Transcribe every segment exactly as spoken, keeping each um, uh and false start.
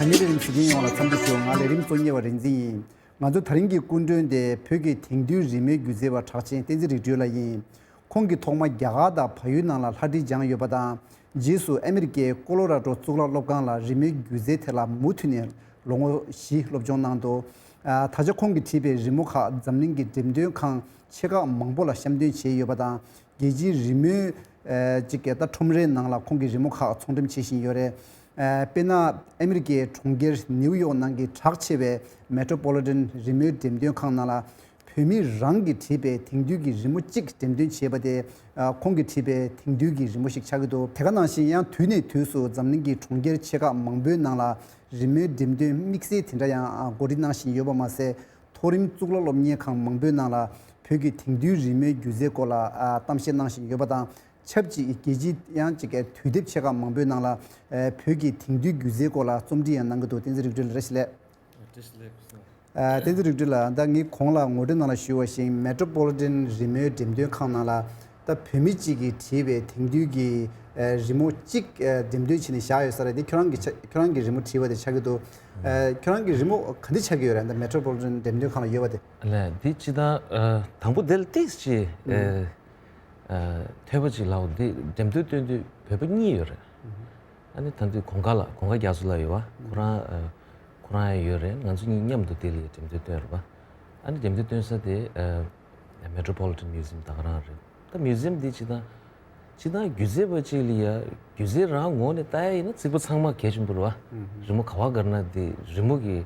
ཉིན་རེ་རིམ་གཟིགས་མཁན་ཡོངས་ལ་འཚམས་འདྲི་ཞུ། ང་ལས་རིམ་གཙོ་གཉེར་བ་རིག་འཛིན་ཡིན། ང་ཚོ་ད་རིང་གི་སྐུ་མགྲོན་དེ་བོད་ཀྱི་དེང་དུས་རི་མོའི་སྒྱུ་རྩལ་བ་གྲགས་ཅན་བསྟན་འཛིན་རིག་གྲོལ་ལགས་ཡིན། ཁོང་གིས་ཐོག་མར་རྒྱ་གར་དང་བལ་ཡུལ་ནང་ལ་ལྷ་བྲིས་སྦྱངས་ཡོད་པ་དང་། རྗེས་སུ་ཨ་མི་རི་ཀའི་ཀོ་ལོ་ར་ཌོ་གཙུག་ལག་སློབ་ཁང་ལ་རི་མོའི་སྒྱུ་རྩལ་ཐད་ལ་མུ་མཐུད་ནས་ལོ་ངོ་བཞི་སློབ་སྦྱོང་གནང་འདུག་ཨ། ད་ཆ་ཁོང་གིས་བྲིས་པའི་རི་མོ་ཁག་འཛམ་གླིང་གི་འགྲེམས་སྟོན་ཁང་ཆེ་ཁག་མང་པོ་ལ་གཤམ་སྟོན་བྱས་ཡོད་པ་དང་། རྒྱལ་སྤྱིའི་རི་མོའི་ཨ་ཅིག་གི་ད་ཁྲོམ་རའི་ནང་ལ་ཁོང་གི་རི་མོ་ཁག་ཚོང་འགྲེམས་བྱེད་བཞིན་ཡོད་རེད། ཨ། དཔེར་ན། ཨ་མི་རི་ཀའི་གྲོང་ཁྱེར་ནིའུ་ཡོག་ནང་གི་གྲགས་ཆེ་བའི་མེ་ཊོ་པོ་ལི་ཊན་རི་མོའི་འགྲེམས་སྟོན་ཁང་ནང་ལ། བོད་མི་རང་གིས་བྲིས་པའི་དེང་དུས་ཀྱི་རི་མོ་གཅིག་འགྲེམས་སྟོན་བྱས་པ་དེ། ཨ། ཁོང་གིས་བྲིས་པའི་དེང་དུས་ཀྱི་རི་མོ་ཞིག་ཆགས་ཀྱི་འདུག་དེ་ག་ནང་བཞིན་ཡང་དུས་ནས་དུས་སུ་འཛམ་གླིང་གི་གྲོང་ཁྱེར་ཆེ་ཁག་མང་པོའི་ནང་ལ་རི་མོའི་འགྲེམས་སྟོན་དམིགས་བསལ་དེ་འདྲ་ཡང་འགོ་ཁྲིད་གནང་བཞིན་ཡོད་པ་མ་ཟད། མཐོ་རིམ་གཙུག་ལག་སློབ་གཉེར་ཁང་མང་པོའི་ནང་ལ་བོད་ཀྱི་དེང་དུས་རི་མོའི་སྒྱུ་རྩལ་སྐོར་ལ། ཨ། གཏམ་བཤད་གནང་བཞིན་ཡོད་པ་དང་། ཆབས་ཅིག་རྒྱལ་སྤྱིའི་ཡང་ཅིག་གི་དུས་དེབ་ཆེ་ཁག་མང་པོའི་ནང་ལ། ཨ། བོད་ཀྱི་དེང་དུས་སྒྱུ་རྩལ་སྐོར་ལ་རྩོམ་བྲིས་ཡང་གནང་གི་འདུག་བསྟན་འཛིན་རིག་གྲོལ་ལགས། བཀྲ་ཤིས་བདེ་ལེགས། བཀྲ་ཤིས་བདེ་ལེགས། ཨ། བསྟན་འཛིན་རིག་གྲོལ་ལགས། ད་ངས་གོང་ལ་ངོ་སྤྲོད་ནང་ལ་ཞུས་པ་བཞིན་མེ་ཊོ་པོ་ལི་ཊན་རི་མོའི་འགྲེམས་སྟོན་ཁང་ནང་ལ་ད་བོད་མི་གཅིག་གིས་བྲིས་པའི་དེང་དུས་ཀྱི་ཨ་རི་མོ་གཅིག་ཨ་འགྲེམས་སྟོན་བྱས་ནས་བཞག་ཡོད་ས་རེད། དེ་ཁྱོད་རང་གི་ཆ་ཁྱོད་རང་གི་རི་མོ་བྲིས་པ་དེ་ཆགས་ཀྱི་འདུག་ཨ། ཁྱོད་རང་གི་རི་མོ་ག་འདྲ་ཆགས་ཀྱི་ཡོད་རེད། ད་མེ་ཊོ་པོ་ལི་ཊན་འགྲེམས་སྟོན་ཁང་ལ་ཡོད་པ་དེ། ལགས། འདི་སྤྱིར་བཏང་ཨ་དང་པོ་དེ་ལ་ཏིས་ཅིག་ཨ་ཨ་ཐོས་པ་ཅིག་ལབ། འདི་འགྲེམས་སྟོན་སྟོན་དུས་བོད་པ་གཉིས་ཡོད་རེད། ཨ་ནི་ད་དུང་གོང་དཀར་ལགས། གོང་དཀར་རྒྱ་མཚོ་ལགས་ཡོད་པ། ཁོ་རང་ཨ་ཁོ་རང་ཡང་ཡོད་རེད། ང་ཚོ་གཉིས་མཉམ་དུ་དེ་ལ་འགྲེམས་སྟོན་སྟོན་རེད་པ། ཨ་ནི་འགྲེམས་སྟོན་སྟོན་ས་དེ་ཨ་མེ་ཊོ་པོ་ལི་ཊན་མིའུ་ཛིམ་ད་ག་རང་རེད། ད་མིའུ་ཛིམ་འདི་སྤྱིར་བཏང་སྤྱིར་བཏང་སྒྱུ་རྩལ་པ་གཅིག་ལ་ཡ་སྒྱུ་རྩལ་རང་ངོས་ནས་ལྟ་ཡ་ཡིན་ན་རྩིག་པ་ཚང་མ་གལ་ཆེན་པོ་རེད་པ། རི་མོ་ག་པར་བཀར་ན་འདི་རི་མོ་གི་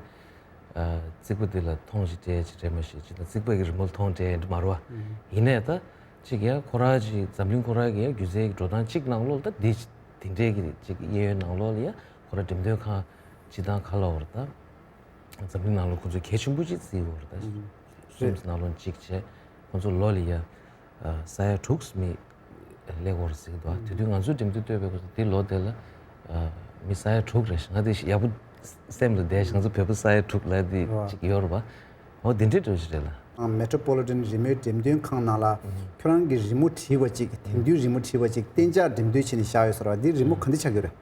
ཨ་རྩིག་པ་འདི་ལ་མཐོང་ཅིག་སྤྲད་ཅིག་རེད་མ་གཞི། ཅིག་ད་རྩིག་པ་གི་རི་མོ་ལ་མཐོང་སྤྲད་ཡ་འདི་མ་རེད་པ། ཡིན་ནའི་ད་ཅིག་ཡ་ཁོ་རང་ཅིག་འཛམ་གླིང་ཁོ་རང་གི་ཡ་སྒྱུ་རྩལ་གྱི་འགྲོ་སྟངས་གཅིག་ནང་ལོགས་ལ་ད་འདི་དེ་འདྲའི་གི་ཅིག་གཡས་གཡོན་ནང་ལོགས་ལ་ཡ་ཁོ་རང་འགྲེམས་སྟོན་ཁང་སྤྱིར་བཏང་ག་ལབ་དགོས་རེད། ད་འཛམ་གླིང་ནང་ལོགས་ཁོ་ཚོ་གལ་ཆེན་པོ་ཅིག་བརྩི་གི་ཡོད་རེད། ད་གསུམ་ནང་ལོགས་གཅིག་བྱས། ཁོ་ཚོ་ལོ་ལ་ཡ་ཨ་ས་ཡ་དྲུག་མི་སླེབས་ཀྱི་ཡོད་རེད་ཟེར་གྱི་འདུག་དེ་དུས་ང་ཚོ་འགྲེམས་སྟོན་སྟོན་པའི་སྐབས་སུ་དེ་ལོ་དེ་ལ་ཨ་མི་ས་ཡ་དྲུག་རེད། ང་དེ་ཡག་པོ་སེམས་ལ་བསྡད་ཤག་ང་ཚོ་བོད་པ་ས་ཡ་དྲུག་ལབ་དེ་ཅིག་ཡོད་རེད་པ། འོ་དེ་འདྲའི་འདྲ་བོ་ཞིག་རེད་ལགས། ཨ། མེ་ཊོ་པོ་ལི་ཊན་རི་མོའི་འགྲེམས་སྟོན་ཁང་ནང་ལ་ཁྱོད་རང་གི་རི་མོ་བྲིས་པ་ཅིག་དེང་དུས་རི་མོ་བྲིས་པ་ཅིག་གཏན་འཇགས་འགྲེམས་སྟོན་བྱས་ནས་བཞག་ཡོད་ས་རེད་པ། འདི་རི་མོ་ག་འདྲ་ཆགས་ཀྱི་ཡོད་རེད།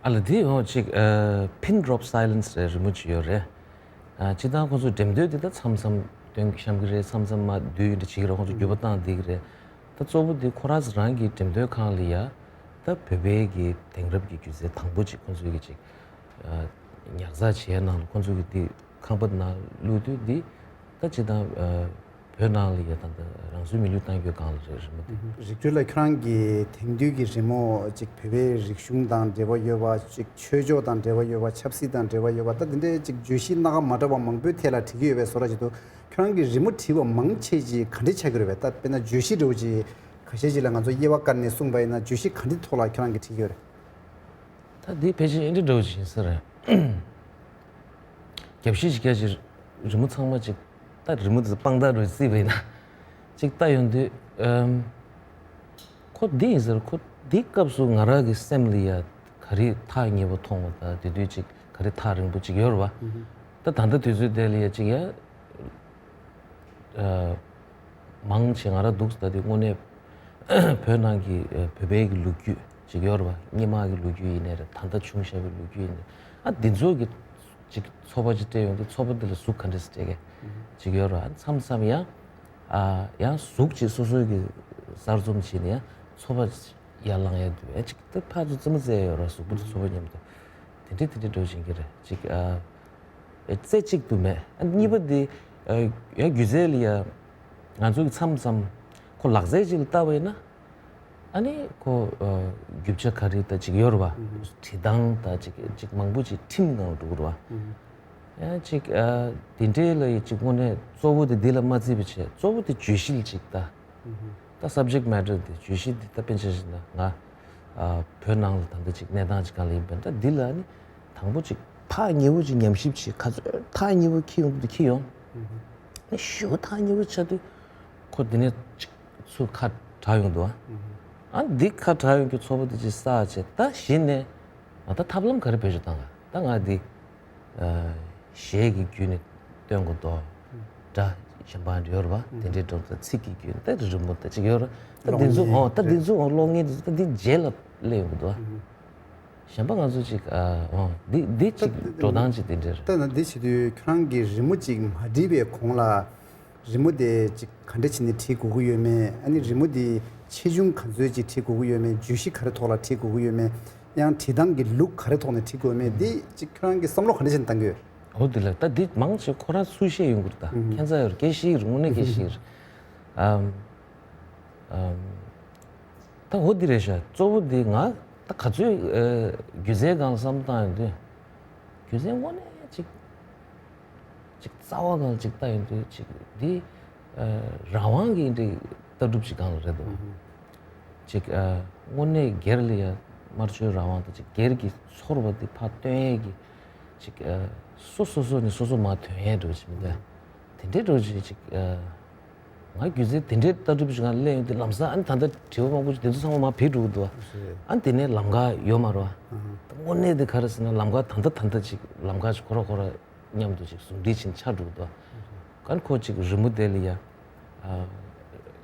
ཨ་ལ་འདི་འོ་ཅིག་ཨ་Pin Drop Silence རེད། རི་མོ་ཅིག་ཡོད་རེད། ཨ། སྤྱིར་བཏང་ཁོང་ཚོ་འགྲེམས་སྟོན་འདི་ད་མཚམས་མཚམས་སྟོན་བཤམས་ཀྱི་རེད། མཚམས་མཚམས་མ་བསྡུས་འདྲ་བྱེད་ཀྱི་རེད། ཁོང་ཚོ་འགྱུར་བ་བཏང་བསྡད་ཀྱི་རེད། ད་གཙོ་བོ་འདི་ཁོ་རང་ཚོ་རང་གི་འགྲེམས་སྟོན་ཁང་ལ་ཡ་ད་བོད་པའི་གི་དེང་རབས་ཀྱི་སྒྱུ་རྩལ་དང་པོ་ཅིག་ཁོང་ཚོའི་གི་ཅིག་ཨ་ཉར་ཚགས་བྱས་ནང་ལ་ཁོང་ཚོ་གི་འདི་ཁང་པ་ནང་བླུགས་དུས་འདི་ད་སྤྱིར་བཏང་ཨ་བོད་ནང་ལ་ཡ་ད་ལྟ་རང་སོའི་མི་ལུས་བཏང་རྒྱུའི་སྒང་ལ་རེད། རི་མོ་འདི། རིག་གྲོལ་ལགས། ཁྱོད་རང་གི་དེང་དུས་ཀྱི་རི་མོ་ཅིག་བོད་པའི་རིག་གཞུང་དང་འབྲེལ་བ་ཡོད་པ། ཅིག་ཆོས་ཕྱོགས་དང་འབྲེལ་བ་ཡོད་པ། ཆབ་སྲིད་དང་འབྲེལ་བ་ཡོད་པ། ད་འདི་འདྲའི་ཅིག་བརྗོད་གཞི་སྣ་ཁ་མ་འདྲ་བ་མང་པོའི་ཐད་ལ་བྲིས་ཀྱི་ཡོད་པའི་བཟོ་འདྲ་ཅིག་འདུག་ཁྱོད་རང་གི་རི་མོ་བྲིས་པ་མང་ཆེ་ཅིག་ག་འདྲས་ཆགས་ཀྱི་རེད་པས། ད་དཔེར་ན་བརྗོད་གཞི་འདྲ་བོ་ཅིག་ཁ་ཤས་ཅིག་ལ་ང་ཚོ་དབྱེ་བ་བཀར་ནས་གསུངས་པ་ཡིན་ན་བརྗོད་གཞི་ག་འདྲའི་ཐོག་ལ་ཁྱོད་རང་གིས་བྲིས་ཀྱི་ཡོད་རེད། ད་འདི་ཕལ་ཆེར་ཨེ་འདྲ་འདྲ་བོ་ཅིག་ཡིན་ས་རེད། རྒྱབ་བཤད་ཅིག་རྒྱག་ཅིག་རི་མོ་ཚང་མ་ཅིག་ད་རི་མོ་དེ་དཔང་རྟགས་རུ་བརྩིས་པ་ཡིན་ན། ཅིག་ལྟ་ཡོང་དུས་ཨམ། ཁོ་འདི་ཡིན་ཟེར། ཁོ་འདི་སྐབས་སུ་ང་རང་གི་སེམས་ལ་ཡ་ག་རེ་ཐག་ཉེ་པོ་མཐོང་བ་དང་། དེ་དུས་ཅིག་ག་རེ་ཐག་རིང་པོ་ཅིག་ཡོད་རེད་པ། ད་ད་ལྟ་དུས་ཚོད་དེ་ལ་ཡ་ཅིག་ཡ་ཨ་མང་ཆེ་ང་རང་འདུག་ཟེར་ད་དུས་དངོས་གནས་བོད་ནང་གི་ཨ་བོད་པའི་གི་ལོ་རྒྱུས་ཅིག་ཡོད་རེད་པ། སྔོན་མ་གི་ལོ་རྒྱུས་ཡིན་ནའི་རེད། ད་ལྟ་བྱུང་བཞག་པའི་ལོ་རྒྱུས་ཡིན་ནའི། ཨ་འདི་ཚོ་གི་ཅིག་ཚོགས་པ་ཅིག་སྤྲད་ཡོང་དུས་ཚོགས་པ་འདི་ལ་གཟུགས་ག་འདྲས་སེ་སྤྲད་མཁན་ཅིག་ཡོད་རེད་པ། མཚམས་མཚམས་ཡང་ཨ་ཡང་གཟུགས་ཅིག་སོ་སོའི་གི་གསར་རྩོམ་བྱས་ནས་ཡང་ཚོགས་པ་ཡར་ལངས་ཡ་འདུག་ཨེ་ཅིག་ད་ཕར་ཚུར་རྩེད་མོ་རྩེ་ཡ་ཡོད་རེད་པ། གཟུགས་པོ་དེ་ཚོགས་པ་མཉམ་དུ་དེ་འདྲས་དེ་འདྲས་འདྲ་བོ་བྱེད་ཀྱི་རེད། ཅིག་ཨ། རྩེ་གཅིག་ཏུ་མེད། ཨ་གཉིས་པ་དེ་ཨ་ཡང་སྒྱུ་རྩལ་ལ་ཡ་ང་ཚོ་གི་མཚམས་མཚམས་ཁོ་ལག་རྩལ་ཅིག་ལ་ལྟ་བ་ཡིན་ན། ཨ་ནི་ཁོ་ཨ་རྒྱུ་ཆ་ག་རེ་ད་ཅིག་ཡོད་རེད་པ། བྲིས་སྟངས་ད་ཅིག་ཅིག་མང་པོ་ཅིག་ཁྲིམས་ནང་འགྲོ་གི་རེད་པ། ཡང་ཅིག་ཨ་དེ་འདྲའི་ལ་ཡ་ཅིག་དངོས་གནས་གཙོ་བོ་དེ་འདི་ལ་མ་བརྩིས་པ་བྱས། གཙོ་བོ་དེ་བརྗོད་གཞི་ལ་ཅིག་ལྟ། ད་subject matter དེ་བརྗོད་གཞི་འདི་ད་དཔེར་ཆ་བཞག་ན་ང་ཨ་བོད་ནང་ལ་ད་ལྟ་ཅིག་གནས་སྟངས་ཅིག་སྒང་ལ་ཡིན་པ་ཡིན་ན། ད་འདི་ལ་ནི་དང་པོ་ཅིག་ཐག་ཉེ་བོ་ཅིག་ཉམས་ཞིབ་བྱེད། ག་ཚོད་ཐག་ཉེ་བོ་འཁྱེར་ཡོང་དུས་འཁྱེར་ཡོང་། ཨ་ནི་ཞེ་པོ་ཐག་ཉེ་བོ་ཆགས་དུས་ཁོ་འདི་ནས་ཅིག་ཚུར་ཁ་གྲག་ཡོང་འདུག་ཨ་འདི་ཁ་གྲག་ཡོང་རྒྱུ་ཚོགས་པ་འདི་ཅིག་བསགས་བྱས། ད་གཞི་ནས་ང་ད་ཐབས་ལམ་ག་རེ་བེད་སྤྱོད་བཏང་ག་ད་ང་འདི་ཨ་གཞས་ཀྱི་བརྒྱུད་ནས་སྟོན་དགོས་འདུག་སྒྲ་གཞན་པ་འདྲ་ཡོད་རེད་པ། དེ་འདྲའི་སྒྲོམ་དང་ཚིག་གི་བརྒྱུད་ནས་ད་རི་མོ་ད་ཅིག་ཡོད་རེད། ད་འདི་ཚོ་འོ་ད་འདི་ཚོ་འོ་གློག་བརྙན་འདི་ཚོ་ད་འདི་རྗེས་ལ་སླེབས་ཡོང་གི་འདུག་ཨ། གཞན་པ་ང་ཚོ་ཅིག་ཨ་འོ་འདི་འདི་ཅིག་ད་འགྲོ་སྟངས་ཅིག་འདི་འདྲ་རེད། ད་ན་འདི་བྱེད་དུས་ཁྱོད་རང་གིས་རི་མོ་ཅིག་མ་བྲིས་པའི་གོང་ལ་རི་མོ་དེ་ཅིག་ག་འདྲ་བྱས་ནས་བྲིས་དགོས་ཀྱི་ཡོད་མེད། ཨ་ནི་རི་མོ་དེ་ཆེ་ཆུང་ག་ཚོད་ཅིག་བྲིས་དགོས་ཀྱི་ཡོད་མེད། བརྗོད་གཞི་ག་རེ་ཐོག་ལ་བྲིས་དགོས་ཀྱི་ཡོད་མེད། ཡང་བྲིས་སྟངས་ཀྱི་ལུགས་ག་རེ་ཐོག་ནས་བྲིས་དགོས་ཡོད་མེད། འདི་ཅིག་ཁྱོད་རང་གིས་བསམ་བློ་ག་འདྲ་བྱས་ནས་བཏང་གི་ཡོད། འོ་འདི་ལ་ད་འདི་མང་ཆེ་ཁོ་རང་ཚུལ་བཤད་ཡོང་གི་རེད། ད་ཁྱད་མཚར་ཡོད་རེད། སྐད་ཤེས་ཀྱི་རེད། དངོས་གནས་སྐད་ཤེས་ཀྱི་རེད། ཨམ། ཨམ། ད་འོ་འདི་རེད་ཤག་གཙོ་བོ་འདི་ང་ད་ག་ཚོད་ཨ་སྒྱུ་རྩལ་སྒང་ལ་བསམ་བློ་བཏང་ཡོང་དུས། སྒྱུ་རྩལ་དངོས་གནས་ཅིག་ཅིག་རྩ་བ་སྒང་ལ་ཅིག་ལྟ་ཡོང་དུས་ཅིག་འདི་ཨ་རང་དབང་གི་འདི་ལྟ་གྲུབ་ཅིག་སྒང་ལ་རེད་འདུག་ཅིག་ཨ་དངོས་གནས་སྒེར་ལ་ཡ་དམར་མཆོད་རང་དབང་དང་ཅིག་སྒེར་གྱི་ཚོར་བ་འདི་ཕར་སྟོན་ཡས་ཀྱི་ཅིག་ཨ་སོ་སོ་སོ་ནས་སོ་སོ་མར་ཐོན་ཡས་འདྲ་བོ་ཅིག་མི་འདུག་དེ་འདྲའི་འགྲོ་ཅིག་ཅིག་ཨ། ང་སྒྱུ་རྩལ་དེ་འདྲའི་ལྟ་གྲུབ་ཞིག་ང་སླེབས་ཡོང་དུས་ལམ་སང་ཨ་ནི་ད་ལྟ་དྲི་བ་མང་པོ་ཞིག་དེ་ཚོ་ཚང་མ་མར་བུད་འགྲོ་གི་འདུག་བ། ཨ་ནི་དེ་ནས་ལམ་ཁ་ཡོད་མ་རེད་བ། དངོས་གནས་དེ་ག་རེ་ཟེར་ན་ལམ་ཁ་ད་ལྟ་ད་ལྟ་ཅིག་ལམ་ཁ་ཅིག་ཁོ་ར་ཁོ་ར་མཉམ་དུ་ཅིག་ཟུང་འབྲེལ་ཕྱིན་ཆགས་འགྲོ་གི་འདུག་བ། ཨ་ནི་ཁོ་ཅིག་རི་མོ་དེ་ལ་ཡ། ཨ།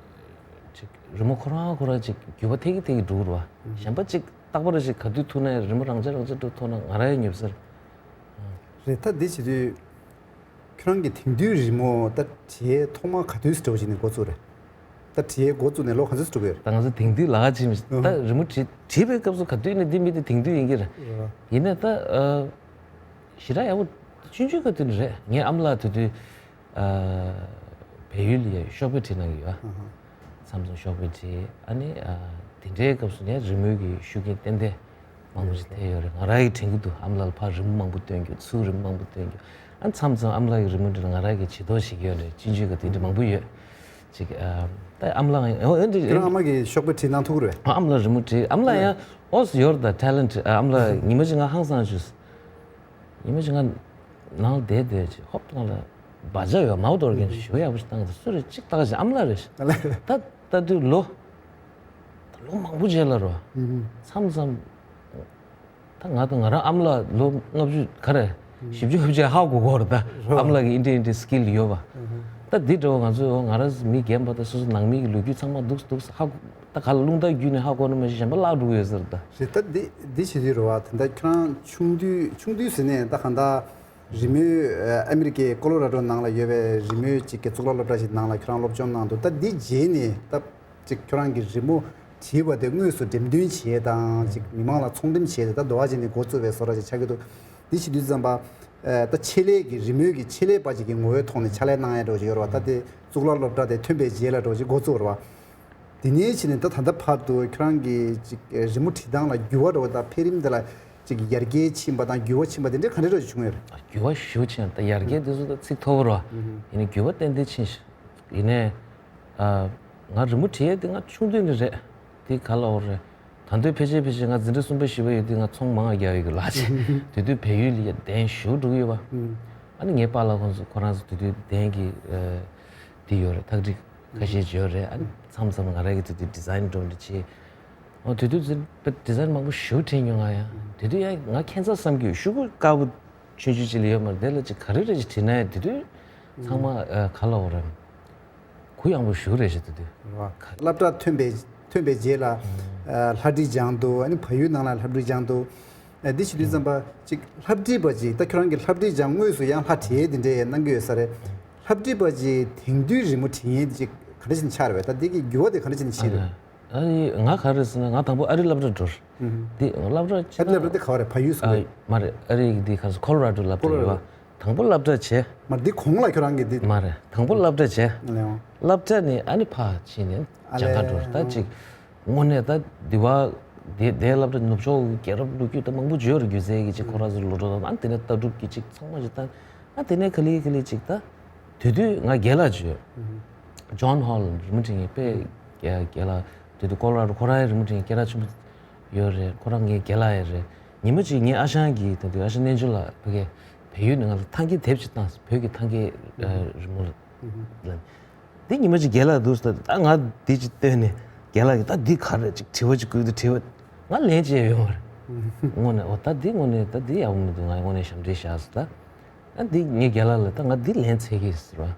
ཅིག་རི་མོ་ཁོ་རང་ཁོ་རང་ཅིག་འགྱུར་བ་ཐེབས་ཀྱི་ཐེབས་ཀྱི་འགྲོ་གི་རེད་བ། གཞན་པ་ཅིག་རྟག་པར་ཅིག་ག་དུས་ཐུག་ན་རི་མོ་རང་འཇགས་རང་འཇགས་འགྲོ་ཐུག་ན་ང་རང་ཡང་ཉོབ་ཟེར། རེད། ད་འདི་བྱེད་དུས། ཁྱོད་རང་གིས་དེང་དུས་རི་མོ་ད་བྲིས་ཐོག་མ་ག་དུས་སུ་འདྲ་བོ་ཅིག་ནས་འགོ་བཙུགས་རེད། ད་བྲིས་འགོ་བཙུགས་ནས་ལོ་ག་ཚོད་འགྲོ་གི་ཡོད་རེད། ད་ང་ཚོ་དེང་དུས་ལ་ཕྱིན་མི་ད་རི་མོ་བྲིས་བྲིས་པའི་སྐབས་སུ་ག་དུས་ནས་འདི་མི་དེ་དེང་དུས་ཡིན་གྱི་རེད། ཡིན་ནའི་ད་ཞེ་དྲག་ཡག་པོ་ཆུང་ཆུང་ག་དུས་ནས་རེད། ངའི་ཨ་མ་ལགས་དེ་དུས་བལ་ཡུལ་ལ་ཡ་ཤོག་དཔེ་བྲིས་གནང་གི་ཡོད། མཚམས་མཚམས་ཤོག་དཔེ་བྲིས། ཨ་ནི་ཨ་དེ་འདྲའི་སྐབས་སུ་ནས་རི་མོའི་གི་ཤུགས་རྐྱེན་ཏན་ཏན་མང་པོ་ཞིག་ཐེབས་ཡོད་རེད། ང་རང་གིས་དྲན་གྱི་འདུག་ཨ་མ་ལགས་ལ་ཕར་རི་མོ་མང་པོ་སྟོན་རྒྱུ། ཚུར་རི་མོ་མང་པོ་སྟོན་རྒྱུ། ཨ་མཚམས་མཚམས་ཨ་མ་ལགས་ཀྱི་རི་མོ་འདི་ལ་ང་རང་གིས་བྱེད་རོགས་བྱེད་ཀྱི་ཡོད་རེད། ཅིན་ཅུའི་གི་དེ་འདྲ་མང་པོ་ཡོད། ཅིག་ཨ་ད་ཨ་མ་ལགས་ཨོ་ཨེ་འདྲ་ཁྱེད་རང་ཨ་མ་གིས་ཤོག་དཔེ་བྲིས་གནང་ཐུབ་ཀྱི་རེད། ཨ་མ་ལགས་རི་མོ་བྲིས། ཨ་མ་ལགས་ཡང་ཨོ་ཡོད་རེད། ད་ཊེ་ལེན་ཊི། ཨ་མ་ལགས་ཉི་མ་གཅིག་ང་ཧང་སངས་བྱུང་། ཉི་མ་གཅིག་ང་ནང་ལ་བསྡད་བསྡད་ཅིག་ཧོབ་ང་ལ་སྦ་ལྕག་ཡོད། མའོ་ཏོར་གན་ཞུ་ཡག་པོ་ཞིག་བཏང་གི་འདུག་སུ་རེད་ཅིག་ལྟ་ག་ཅིག་ཨ་མ་ལགས་རེད། ད་ལྟ་དུས་ལོ་ད་ལོ་མང་པོ་རྗེས་ལ་རོ། མཚམས་མཚམས་ད་ང་དང་ང་རང་ཨ་མ་ལགས་ལོ་ལྔ་བཅུ་ག་རེ་བཞི་བཅུ་ལྔ་བཅུ་ཧ་གོ་གོ་རེད། ད་ཨ་མ་ལགས་ཀྱི་ཨིན་དྲི་ཨིན་དྲི་སི་ཀིལ་ཡོད་པ། ད་འདི་འདྲ་བོ་ང་ཚོ་ང་རང་མི་རྒན་པ་དང་སོ་སོ་ནང་མི་གི་ལོ་རྒྱུས་ཚང་མ་འདུག་འདུག་ཧ་གོ། ད་ག་ལ་རླུང་རྟ་བརྒྱུད་ནས་ཧ་གོ་ནི་མ་གཞི་གཞན་པ་བརླག་འགྲོ་གི་ཡོད་ཟེར་ད། རེད། ད་འདི་འདི་བྱེད་དུས་རེད་བ། ད་ལྟ་ཁྱོད་རང་ཆུང་དུས་ཆུང་དུས་ཟེར་ནས་ད་གང་ལྟར་རི་མོའི་ཨ་མི་རི་ཀའི་ཀོ་ལོ་ར་ཌོ་ནང་ལ་ཡོད་པའི་རི་མོའི་ཅིག་གི་གཙུག་ལག་སློབ་གྲྭ་ཞིག་ནང་ལ་ཁྱོད་རང་སློབ་སྦྱོང་གནང་འདུག་ད་འདི་རྗེས་ནས་ད་ཅིག་ཁྱོད་རང་གི་རི་མོ་བྲིས་པ་དེ་དངོས་སུ་འགྲེམས་སྟོན་བྱས་དང་ཅིག་མི་མང་ལ་ཚོང་འགྲེམས་བྱས་ཏེ་ད་འདི་བ་བྱས་ནས་འགོ་བཙུགས་པའི་བཟོ་འདྲ་ཞིག་ཆགས་ཀྱི་འདུག་འདི་བྱེད་དུས་ཙམ་པ་ད་ཆེད་ལས་ཀྱི་རི་མོའི་གི་ཆེད་ལས་པ་ཅིག་གི་ངོ་བོའི་ཐོག་ནས་ཕྱག་ལས་གནང་ཡ་འདྲ་བོ་ཅིག་ཡོད་རེད་བ། ད་དེ་གཙུག་ལག་སློབ་གྲྭ་དེ་ཐོན་པའི་རྗེས་ལ་འདྲ་བོ་ཅིག་འགོ་བཙུགས་རེད་བ། དེ་ནས་ཕྱིན་ནས་ད་ད་ལྟ་བར་དུ་ཁྱོད་རང་གི་ཅིག་རི་མོ་བྲིས་སྟངས་ལ་འགྱུར་བ་འགྲོ་བ་དང་འཕེལ་རིམ་དེ་ལ་ཅིག་ཡར་རྒྱས་ཕྱིན་པ་དང་འགྱུར་བ་ཕྱིན་པ་དེ་འདྲའི་ག་འདྲ་འདྲ་ཞིག་བྱུང་ཡོད་རེད། འགྱུར་བ་ཞེ་པོ་ཕྱིན། ད་ཡར་རྒྱས་དེ་ཚོ་ད་ཚིག་མཐོ་པོ་རེད་བ། ཡིན་ནའི་འགྱུར་བ་ཏན་ཏན་ཕྱིན་ཤག་ཡིན་ནའི་ཨ་ང་རི་མོ་བྲིས་ཡས་དེ་ང་ཆུང་དུས་ནས་རེད། དེ་ག་ལ་འོ་རེད། ད་དུང་ཕལ་ཆེར་ཕལ་ཆེར་ང་འཛིན་གྲྭ་གསུམ་པ་བཞི་པ་ཡོད་དུས་ང་ཚོང་མང་བ་རྒྱག་ཡོད་གི་ལགས་ཅེ། དེ་དུས་བལ་ཡུལ་ལ་ཡ་གདན་ཞུ་འགྲོ་གི་ཡོད་པ། ཨ་ནི་ངའི་པཱ་ལགས་ཁོང་ཚོ་ཁོ་རང་ཚོ་དེ་དུས་གདན་གྱི་ཨ་དེ་ཡོད་རེད། ཐག་ཁྲིད་ཁ་ཤས་ཅིག་ཡོད་རེད། ཨ་ནི་མཚམས་མཚམས་ང་རང་གི་དེ་དུས་ཌི་ཛའིན་འགྲོ་འདི་བྱེད། ཨོ་དེ་དུས་ཙི་ཌི་ཛའིན་མང་པོ་ཞེ་པོ་བྲིས་མྱོང་ང་ཡང་། དེ་དུས་ཡང་ང་ཁྱད་མཚར་བསམ་གྱི་ཡོད། ཤོག་གུ་དཀར་པོ་ཆུང་ཆུང་ཅིག་ལ་ཡོད་མ་རེད། དེ་ལ་ཅིག་ག་རེ་རེ་ཅིག་བྲིས་ན་ཡང་དེ་དུས་ཚང་མ་ཨ་ག་ལ་འོ་རེད། གུ་ཡངས་པོ་ཞེ་པོ་རེད་ཤག་དེ་དུས། རེད་བ། སློབ་གྲྭ་ཐོན་པའི་ཐོན་པའི་རྗེས་ལ་ཨ་ལྷ་བྲིས་སྦྱངས་འདུག་ཨ་ནི་བལ་ཡུལ་ནང་ལ་ལྷ་བྲིས་སྦྱངས་འདུག་ཨ་འདི་བྱེད་དུས་ཙམ་པ་ཅིག་ལྷ་བྲིས་པ་ཅིག་ད་ཁྱོད་རང་གིས་ལྷ་བྲིས་སྦྱངས་དངོས་སུ་ཡང་ལྷ་བྲིས་དེ་འདྲའི་གནང་གི་ཡོད་ས་རེད། ལྷ་བྲིས་པ་ཅིག་དེང་དུས་རི་མོ་བྲིས་མཁན་ཅིག་ག་འདྲ་ཞིག་ཆགས་རེད་པས། ད་འདི་གི་འགྱུར་བ་དེ་ག་འདྲ་ཞིག་ཕྱིན་རེད། ཨ་ནི་ང་ག་རེ་ཟེར་ན་ང་དང་པོ་ཨ་རི་སློབ་གྲྭ་འགྲོ་རེད། འདི་སློབ་གྲྭ་ཆེ་ན་ཨ་རི་སློབ་གྲྭ་དེ་ག་བ་རེད། བལ་ཡུལ་སོང་རེད། མ་རེད། ཨ་རི་གི་འདི་ག་རེ་ཟེར་ཁོ་ལོ་ར་ཌོ་སློབ་གྲྭ་ཡོད་པ། དང་པོ་སློབ་གྲྭ་བྱས། མ་རེད། འདི་གོང་ལ་ཁྱོད་རང་གི་འདི། མ་རེད། དང་པོ་སློབ་གྲྭ་བྱས། ཨ་ལེ་འོང་། སློབ་གྲྭ་ནས་ཨ་ནི་ཕར་ཕྱིན་ནས་ཨ་ལེ་ལྗང་ཁ་འགྲོ་རེད། ད་ཅིག་དངོས་གནས་ད་འདི་བ་འདི་འདའི་སློབ་གྲྭ་ནུབ་ཕྱོགས་ཀྱི་རྒྱལ་རབས་ལོ་རྒྱུས་ད་མང་པོ་བརྗོད་རེད། སྒྱུ་རྩལ་གྱི་ཅིག་ཁོ་རང་ཚོ་ལོ་འགྲོ་དང་ཨ་དེ་ནས་ལྟ་གྲུབ་ཀྱི་ཅིག་ཚང་མ་ཅིག་ད་ཨ་དེ་ནས་ག་ལེ་ག་ལེ་ཅིག་ད། དེ་དུས་ང་རྒན་ལགས་བརྗོད། ཇོན་ཧོ་ལན་རི་མོ་འབྲི་མཁན་དཔེ་རྒན་ལགས། དེ་དུས་ཀོ་ལོ་ར་ཌོ་ཁོ་རང་ཡང་རི་མོ་འབྲི་མཁན་སྐད་གྲགས་ཆེན་པོ་ཡོད་རེད། ཁོ་རང་ངའི་རྒན་ལགས་ཡང་རེད། ཉི་མ་གཅིག་ངའི་ཨ་ཞང་གིས་དེ་དུས་ཨ་ཞང་རྣལ་འབྱོར་ལགས་ཕ་གིར་བལ་ཡུལ་ནས་ང་ལ་ཐང་གའི་དེབ་ཅིག་བཏང་སོང་། བོད་ཀྱི་ཐང་གའི་རི་མོ་ལ། འདི་ཉི་མ་གཅིག་རྒན་ལགས་འདུག་ཟེར། ད་ང་འདི་ཅིག་བཏོན་ནས་རྒན་ལགས་ཀྱིས་ད་འདི་ག་རེ་ཅིག་དྲི་བ་ཅིག་བསྐུར་དུས་དྲི་བ་ང་ལན་བྱས་ཡོད་མ་རེད། དངོས་གནས་འོ་ད་འདི་དངོས་གནས་ད་འདི་ཡག་པོ་མི་འདུག་ང་དངོས་གནས་ཞབས་འདྲེན་བཞག་ཟེར་ད། ཨ་འདི་ངའི་རྒན་ལགས་ལ་ད་ང་འདི་ལན་འཚོལ་གི་ཟེར་བ།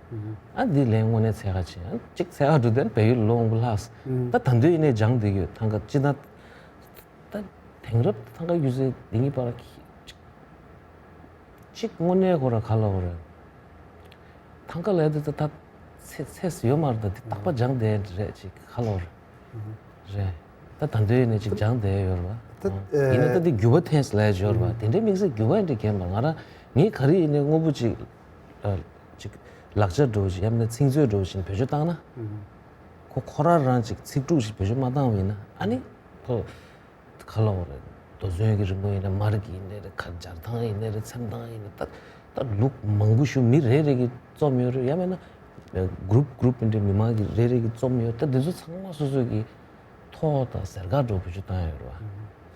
ཨ་འདི་ལན་དངོས་གནས་འཚོལ་ག་ཕྱིན། ཨ་གཅིག་འཚོལ་ག་འགྲོ་དུས་བལ་ཡུལ་ལ་ལོ་མང་པོ་ལྷག་སོང་། ད་ད་དུང་ཡིན་ནའི་སྦྱངས་བསྡད་ཀྱི་ཡོད། ཐང་ག་སྤྱིར་བཏང་ད་ དེང་རབས་ཐང་ག་སྒྱུ་རྩལ་འདི་གཉིས་བར་གཅིག་དངོས་གནས་ཁོ་ར་ག་ལ་བ་རེད། ཐང་ག་ལ་ཡ་དེ་ད་ད་ཚེ་ཚེ་ཡོད་མ་རེད། ད་དེ་རྟག་པ་སྦྱངས་བསྡད་རེད། ཅིག་ག་ལ་བ་རེད། རེད། ད་ད་འདོད་ནས་ཅིག་སྦྱངས་བསྡད་ཡོད་རེད་བ། ད་ཡིན་ན་ད་དེ་འགྱུར་བ་ཐེངས་ལས་ཡོད་རེད་བ། དེ་འདྲའི་དམིགས་བསལ་འགྱུར་བ་འདྲ་གས་མ་ང་རང་ངས་ག་རེ་ཡིན་ནའི་དངོས་པོ་ཅིག་ཅིག་ལག་ཆ་འགྲོ་ཞིག་ཡང་ན་ཚིག་མཛོད་འགྲོ་ཞིག་བེད་སྤྱོད་བཏང་ན། ཁོ་ཁོ་རང་རང་ཅིག་ཚིག་དྲུག་ཞིག་བེད་སྤྱོད་མ་བཏང་བ་ཡིན་ན་ཨ་ནི་ཁོ། ག་ལ་བ་རེད། རྡོ་ཚོན་གྱི་རི་མོ་ཡིན་ན་མར་གྱི་ཡིན་ནའི་རེད། ཁ་སྦྱར་སྟངས་ཡིན་ནའི་རེད། འཚེམ་སྟངས་ཡིན་ནའི་ད་ད་ལུགས་མང་པོ་ཞིག་མི་རེ་རེ་གིས་རྩོམ་ཡོད་རེད། ཡང་མིན་ན་གུ་རུབ་གུ་རུབ་འདྲ་མི་མང་གིས་རེ་རེ་གིས་རྩོམ་ཡོད། ད་འདི་ཚོ་ཚང་མ་སོ་སོ་གི་ཐོག་དང་ཟེར་ག་འགྲོ་བུ་ཆུ་བཏང་ཡོད་རེད་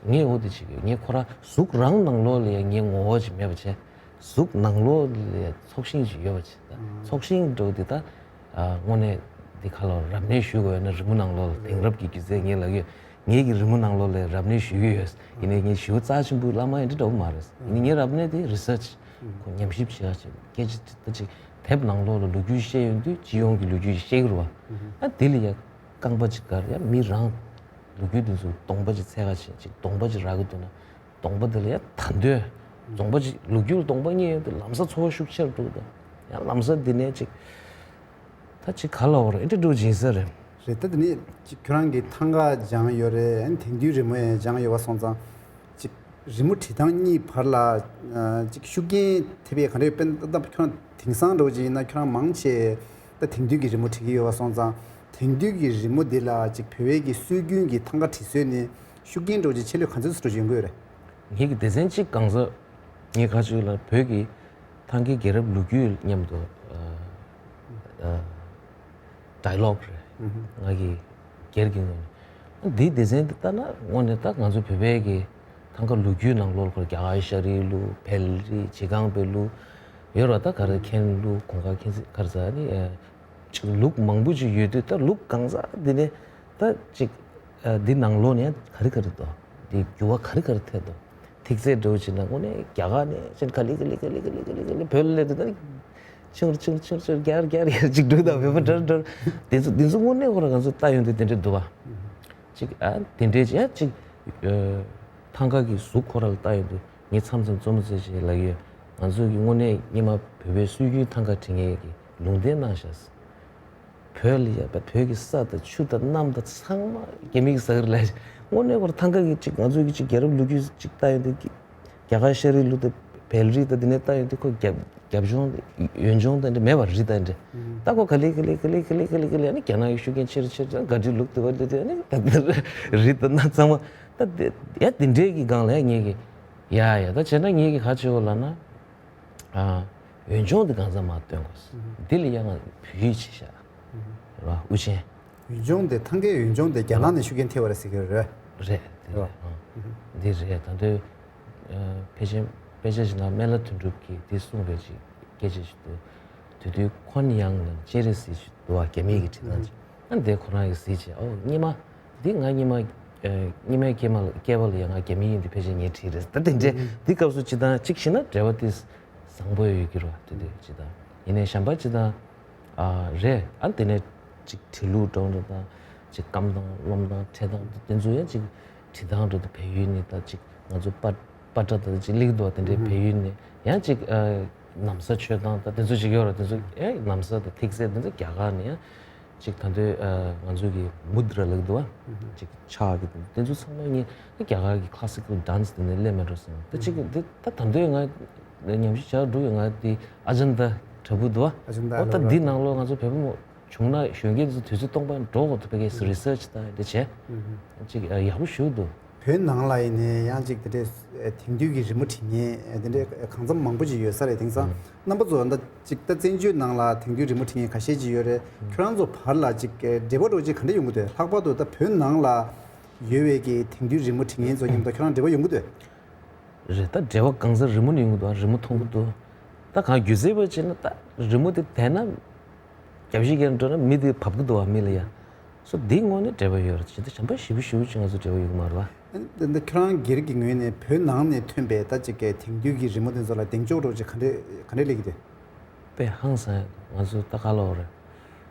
བ། ངས་འོ་དེ་བྱེད་ཀྱི་ཡོད། ངས་ཁོ་རང་གཟུགས་རང་ནང་ལོགས་ལ་ཡང་ངའི་ངོ་བོ་ཅིག་མེད་པ་བྱས། གཟུགས་ནང་ལོགས་ལ་ཚོགས་ཞིང་ཞིག་ཡོད་པ་བྱས། ད་ཚོགས་ཞིང་འགྲོ་དེ་ད་དངོས་གནས་འདི་ཁ་ལོ་རབ་གནས་ཞུ་དགོས་ན་རི་མོ་ནང་ལོགས་ལ་དེང་རབས་ཀྱི་སྒྱུ་རྩལ་ངས་ལབ་ཡོད། ངེད་ཀྱི་རི་མོ་ནང་ལོགས་ལ་རབ་གནས་ཞུ་གི་ཡོད། ཡིན་ནའི་ངས་ཞུ་རྩ་ཆེན་པོ་བླ་མ་ཡིན་འདྲ་འདྲ་བོ་མ་རེད། ཡིན་ནའི་ངའི་རབ་གནས་དེ་རི་སར་ཆི་ཁོ་ཉམས་ཞིབ་བྱེད་ཡག་ཅིག་སྐད་ཆ་ད་ཅིག་དེབ་ནང་ལོགས་ལ་ལོ་རྒྱུས་བཤད་ཡོང་དུས་སྤྱི་ཡོངས་ཀྱི་ལོ་རྒྱུས་ཤིག་བཤད་ཀྱི་རེད་བ། ཨ་དེ་ལ་ཡ་རྐང་པ་ཅིག་དཀར་ཡ་མི་རང་ལོ་རྒྱུས་དེ་ཚོ་གདོང་པ་ཅིག་འཚོལ་ག་བྱེད་ཅིག་གདོང་པ་ཅིག་རག་གི་འདུག་ན། གདོང་པ་དེ་ལ་ཡ་ད་འདོད། གདོང་པ་ཅིག་ལོ་རྒྱུས་ལ་གདོང་པ་རྙེད་ཡོང་དུས་ལམ་སང་ཚོར་བ་ཤུགས་ཆེར་འགྲོ་གི་འདུག་ཡང་ལམ་སང་འདི་ནས་ཅིག་ད་ཅིག་ག་ལ་བ་རེད། ཨེ་འདྲ་འགྲོ་སྦྱིན་ས་རེད། རེད། ད་དེ་ནས་ཅིག་ཁྱོད་རང་གིས་ཐང་ག་སྦྱངས་ཡོད་རེད། ཨ་ནི་དེང་དུས་རི་མོ་ཡང་སྦྱངས་ཡོད་པ་སོང་ཙང་། ཅིག་རི་མོ་བྲིས་སྟངས་གཉིས་བར་ལ་ཅིག་ཤུགས་རྐྱེན་ཐེབས་ཡས་ག་འདྲ་ཡོད། དཔེར་ན་ད་ཁྱོད་རང་དེང་སང་འདྲ་བོ་ཅིག་ཡིན་ན་ཁྱོད་རང་མང་ཆེ་ད་དེང་དུས་ཀྱི་རི་མོ་བྲིས་ཀྱི་ཡོད་པ་སོང་ཙང་། དེང་དུས་ཀྱི་རི་མོ་འདི་ལ་ཅིག་བོད་པའི་གི་སྲོལ་རྒྱུན་གྱི་ཐང་ག་བྲིས་སྲོལ་ནི་ཤུགས་རྐྱེན་འདྲ་བོ་ཅིག་ཆེ་ལོས་ག་ཚོད་ཙམ་འདྲ་བོ་ཅིག་ཡོང་གི་ཡོད་རེད། ངེད་ཀྱི་སྡེ་ཚན་གཅིག་གང་ཟག་ངས་ཁ་ཅིག་ལ་བོད་ཀྱི་ཐང་གའི་རྒྱལ་རབས་ལོ་རྒྱུས་མཉམ་དུ་ཌའི་ལོག་རེད། ང་གི་སྒེར་གྱི་ངོས་ནས་འདིའི་སྡེ་ཚན་འདི་ལྟ་ན་དངོས་གནས་ད་ང་ཚོ་བོད་པའི་གི་ཐང་ག་ལོ་རྒྱུས་ནང་ལོགས་ཁོ་རྒྱ་གར་ཤ་རིའི་ལུགས་བལ་རི་བྱེ་སྒང་པའི་ལུགས་ཡོད་ར། ད་ག་རེ་མཁན་ལུགས་གོང་དཀར་མཁན་ག་རེ་ཟ་ནི་ཅིག་ལུགས་མང་པོ་ཅིག་ཡོད་དུས་ད་ལུགས་གང་ཟག་འདི་ནས་ད་ཅིག་འདི་ནང་ལོགས་ནས་ག་རེ་ག་རེ་འདུག་འདི་འགྱུར་བ་ག་རེ་ག་རེ་ཐེབས་འདུག་ཐིག་ཚད་འདྲ་བོ་བྱས་ན་དངོས་གནས་རྒྱ་གར་ནས་ཅན་ག་ལེ་ག་ལེ་ག་ལེ་ག་ལེ་ག་ལེ་ག་ལེ་བོད་ལ་སླེབས་དུས་ད་ཆུང་རུ་ཆུང་རུ་ཆུང་རུ་ཆུང་རུ་རྒྱག་རྒྱག་རྒྱག་ཅིག་འགྲོ་དང་བོད་པ་འདྲ་འདྲ་དེ་ཚོ་དེ་ཚོ་དངོས་གནས་ཁོ་རང་ང་ཚོ་ལྟ་ཡོང་དུས་དེ་འདྲ་འདུག་བ། ཅིག་ཨ་དེ་འདྲའི་ཅིག་ཡ་ཅིག་ཐང་ག་གི་གཟུགས་ཁོ་རང་ལ་ལྟ་ཡོང་དུས་ངས་མཚམས་མཚམས་རྩོམ་རྩེ་ཅིག་ལབ་ཡོད། ང་ཚོ་གི་དངོས་གནས་སྔོན་མ་བོད་པའི་སྲོལ་རྒྱུན་ཐང་ག་བྲིས་མཁན་གྱི་ལུང་བསྟན་གནང་ཤག་བོད་ལ་ཡ་བོད་ཀྱི་ས་དང་ཆུ་དང་གནམ་དང་ཚང་མ་རྒྱ་མི་གིས་ཟ་གི་རེད་ལབ། དངོས་གནས་ཁོ་རང་ཐང་ག་གི་ཅིག་ང་ཚོ་གི་ཅིག་རྒྱལ་རབས་ལོ་རྒྱུས་ཅིག་ལྟ་ཡོང་དུས་རྒྱ་གར་ཤ་རིའི་ལུགས་དང་བལ་རིས་དང་འདི་ནས་ལྟ་ཡོང་དུས་ཁོ་རྒྱབ་རྒྱབ་ལྗོངས་ཡོལ་ལྗོངས་དང་འདྲ་མེད་པ་རི་དང་འདྲ། ད་ཁོ་ག་ལེ་ག་ལེ་ག་ལེ་ག་ལེ་ག་ལེ་ག་ལེ་ཨ་ནི་རྒྱ་ནག་གི་ཤུགས་རྐྱེན་ཆེ་རུ་ཆེ་རུ་ཅང་ག་འདྲའི་ལུགས་དུ་བ་ལུས་དུ་ཨ་ནི་ད་རི་དང་གནམ་ཚང་མ་ད་ཡ་དེ་འདྲའི་གི་སྒང་ལ་ཡ་ངེད་ཀྱི་ཡ་ཡ་ད་བྱས་ན་ངེད་ཀྱི་ག་བྱེད་འོ་ལབ་ན། ཨ། ཡོལ་ལྗོངས་འདི་གང་ཟག་མ་སྟོན་དགོས། འདི་ལ་ཡང་ང་བོད་ཡིག་བྱས་ཤག་རེད་བ་དབུ་ཅན། ཡོལ་ལྗོངས་འདི་ཐང་གའི་ཡོལ་ལྗོངས་འདི་རྒྱ་ནག་ནས་ཤུགས་རྐྱེན་ཐེབས་པ་རེད་ཟེར་གྱི་རེད། རེད་འདི་རེད་རེད་བ། ཨང་། འདི་རེད་ད་དུང་། ཕལ་ཆེར་དཔེ་ཆ་ཞིག་ནང་སྨན་བླ་དོན་གྲུབ་ཀྱིས་འདི་གསུངས་པའི་ཅིག་སྐད་ཆ་ཞིག་འདུག་དེ་དུས་ཁོན་ཡང་ནང་ཅེ་རེ་སི་ཞིག་འདུག་བ་རྒྱ་མིའི་གི་བྲིས་སྟངས་ཅིག་ཨ་འདི་ཁོ་རང་གིས་གཟིགས་བྱས་ཨོ་སྔོན་མ། འདི་ང་སྔོན་མ། ཨ། སྔོན་མའི་སྐྱེས་མ་ལ་སྐྱེས་པ་ལ་ཡང་ང་རྒྱ་མི་ཡིན་འདི་ཕལ་ཆེར་ངས་བྲིས་རེད་ད་དེ་འདྲས་འདི་སྐབས་སུ་ཅི་དང་གཅིག་བྱས་ན་འབྲེལ་བ་དེ་བཟང་པོ་ཡོད་ཀྱི་རེད་དེ་དུས་ཅི་དང་ཡིན་ནའི་གཞན་པ་ཅི་དང་། ཨ། རེད་ཨ་དེ་ནས་ཅིག་བྲིས་ལུགས་འདྲ་བོ་དང་ཅིག་སྐམ་སྟངས་རློམ་སྟངས་འཕྲད་སྟངས་དེ་ཚོ་ཡང་ཅིག་བྲིས་སྟངས་འདྲ་བོ་དེ་བལ་ཡུལ་ནས་ད་ཅིག་ང་ཚོ་པ་པ་ཏྲ་ད་ཅིག་སླེབས་འདུག་བ་དེ་འདྲས་བལ་ཡུལ་ནས་ཡང་ཅིག་ཨ། ན་བཟའ་མཆོད་སྟངས་ད་དེ་ཚོ་ཅིག་ཡོད་རེད་དེ་ཚོ་ཨེ་ན་བཟའ་དང་ཐིག་ཚད་དེ་ཚོ་རྒྱ་གར་ནས་ཡང་། ཅིག་ད་དུང་ང་ཚོ་གི་མུ་དྲ་ལབ་འདུག་བ། ཅིག་ཕྱག་གི་དེ་ཚོ་ཚང་མ་ངས་རྒྱ་གར་གི་ཁ་ལ་སི་ཀལ་ཌན་སི་དེ་ནས་སླེབས་མེད་འགྲོ་སོང་། ད་ཅིག་འདི་ད་ད་དུང་ང་ཉམས་ཞིབ་བྱ་འགྲོ་ཡོད། ང་དེ་ཨ་ཇན་ད་དྲ་འབུ་འདུག་བ། ཨ་ཇན་ད་ཨོ་ད་འདི་ནང་ལོགས་ང་ཚོ་བོད་པ་མོ་བྱུང་ན་གཞོན་སྐྱེས་དེ་ཚོ་དུས་ཚོད་སྟོང་པ་འགྲོ་དགོས་འདུག་བོད་སྐད་རི་སར་ཆི་དང་དེ་བྱས། ཅིག་ཡག་པོ་ཞེ་པོ་འདུག་བོད་ནང་ལ་ཡིན་ནའི་ཡང་ཅིག་དེ་འདྲའི་དེང་དུས་ཀྱི་རི་མོ་བྲིས་མཁན་དེ་འདྲའི་གང་འཚམ་མང་པོ་ཅིག་ཡོད་ས་རེད། དེང་སང་རྣམ་པ་ཚོ་ད་ཅིག་ད་བཙན་བྱོལ་ནང་ལ་དེང་དུས་རི་མོ་བྲིས་མཁན་ཁ་ཤས་ཅིག་ཡོད་རེད། ཁྱོད་རང་ཚོ་བར་ལ་ཅིག་འབྲེལ་བ་འདྲ་བོ་ཅིག་ག་འདྲ་ཡོང་གི་འདུག་ལྷག་པར་དུ་ད་བོད་ནང་ལ་ཡོད་པའི་གི་དེང་དུས་རི་མོ་བྲིས་མཁན་ཚོ་མཉམ་དུ་ཁྱོད་རང་འབྲེལ་བ་ཡོང་གི་འདུག་རེད། ད་འབྲེལ་བ་གང་ས་རི་མོ་ནས་ཡོང་གི་འདུག་རི་མོ་མཐོང་གི་འདུག་ད་གང་སྒྱུ་རྩལ་པ་བྱས་ན་ད་རི་མོ་དེ་བལྟས་ན་རྒྱབ་བཤིག་རྒྱབ་འགྲོ་ན་མི་དེ་བབ་གི་འདུག་བ་མི་ལ་ཡ། སོ་འདི་དངོས་གནས་འབྲེལ་བ་ཡོད་རེད། ཅི་ད་གཞན་པ་ཞེ་པོ་ཞེ་པོ་ཅིག་ང་ཚོ་འབྲེལ་བ་ཡོད་གི་མ་རེད་བ། ཨ་ནི་འདི་ཁྱོད་རང་སྒེར་གྱི་ངོས་ནས་བོད་ནང་ནས་ཐོན་པའི་ད་ཅིག་གི་དེང་དུས་ཀྱི་རི་མོ་དེ་ཚོ་ལ་གདེང་འཇོག་འདྲ་བོ་ཅིག་ག་འདྲས་ག་འདྲས་སླེབས་ཀྱི་འདུག་དཔེ་ཧང་སང་ང་ཚོ་ད་ག་ལ་བ་རེད།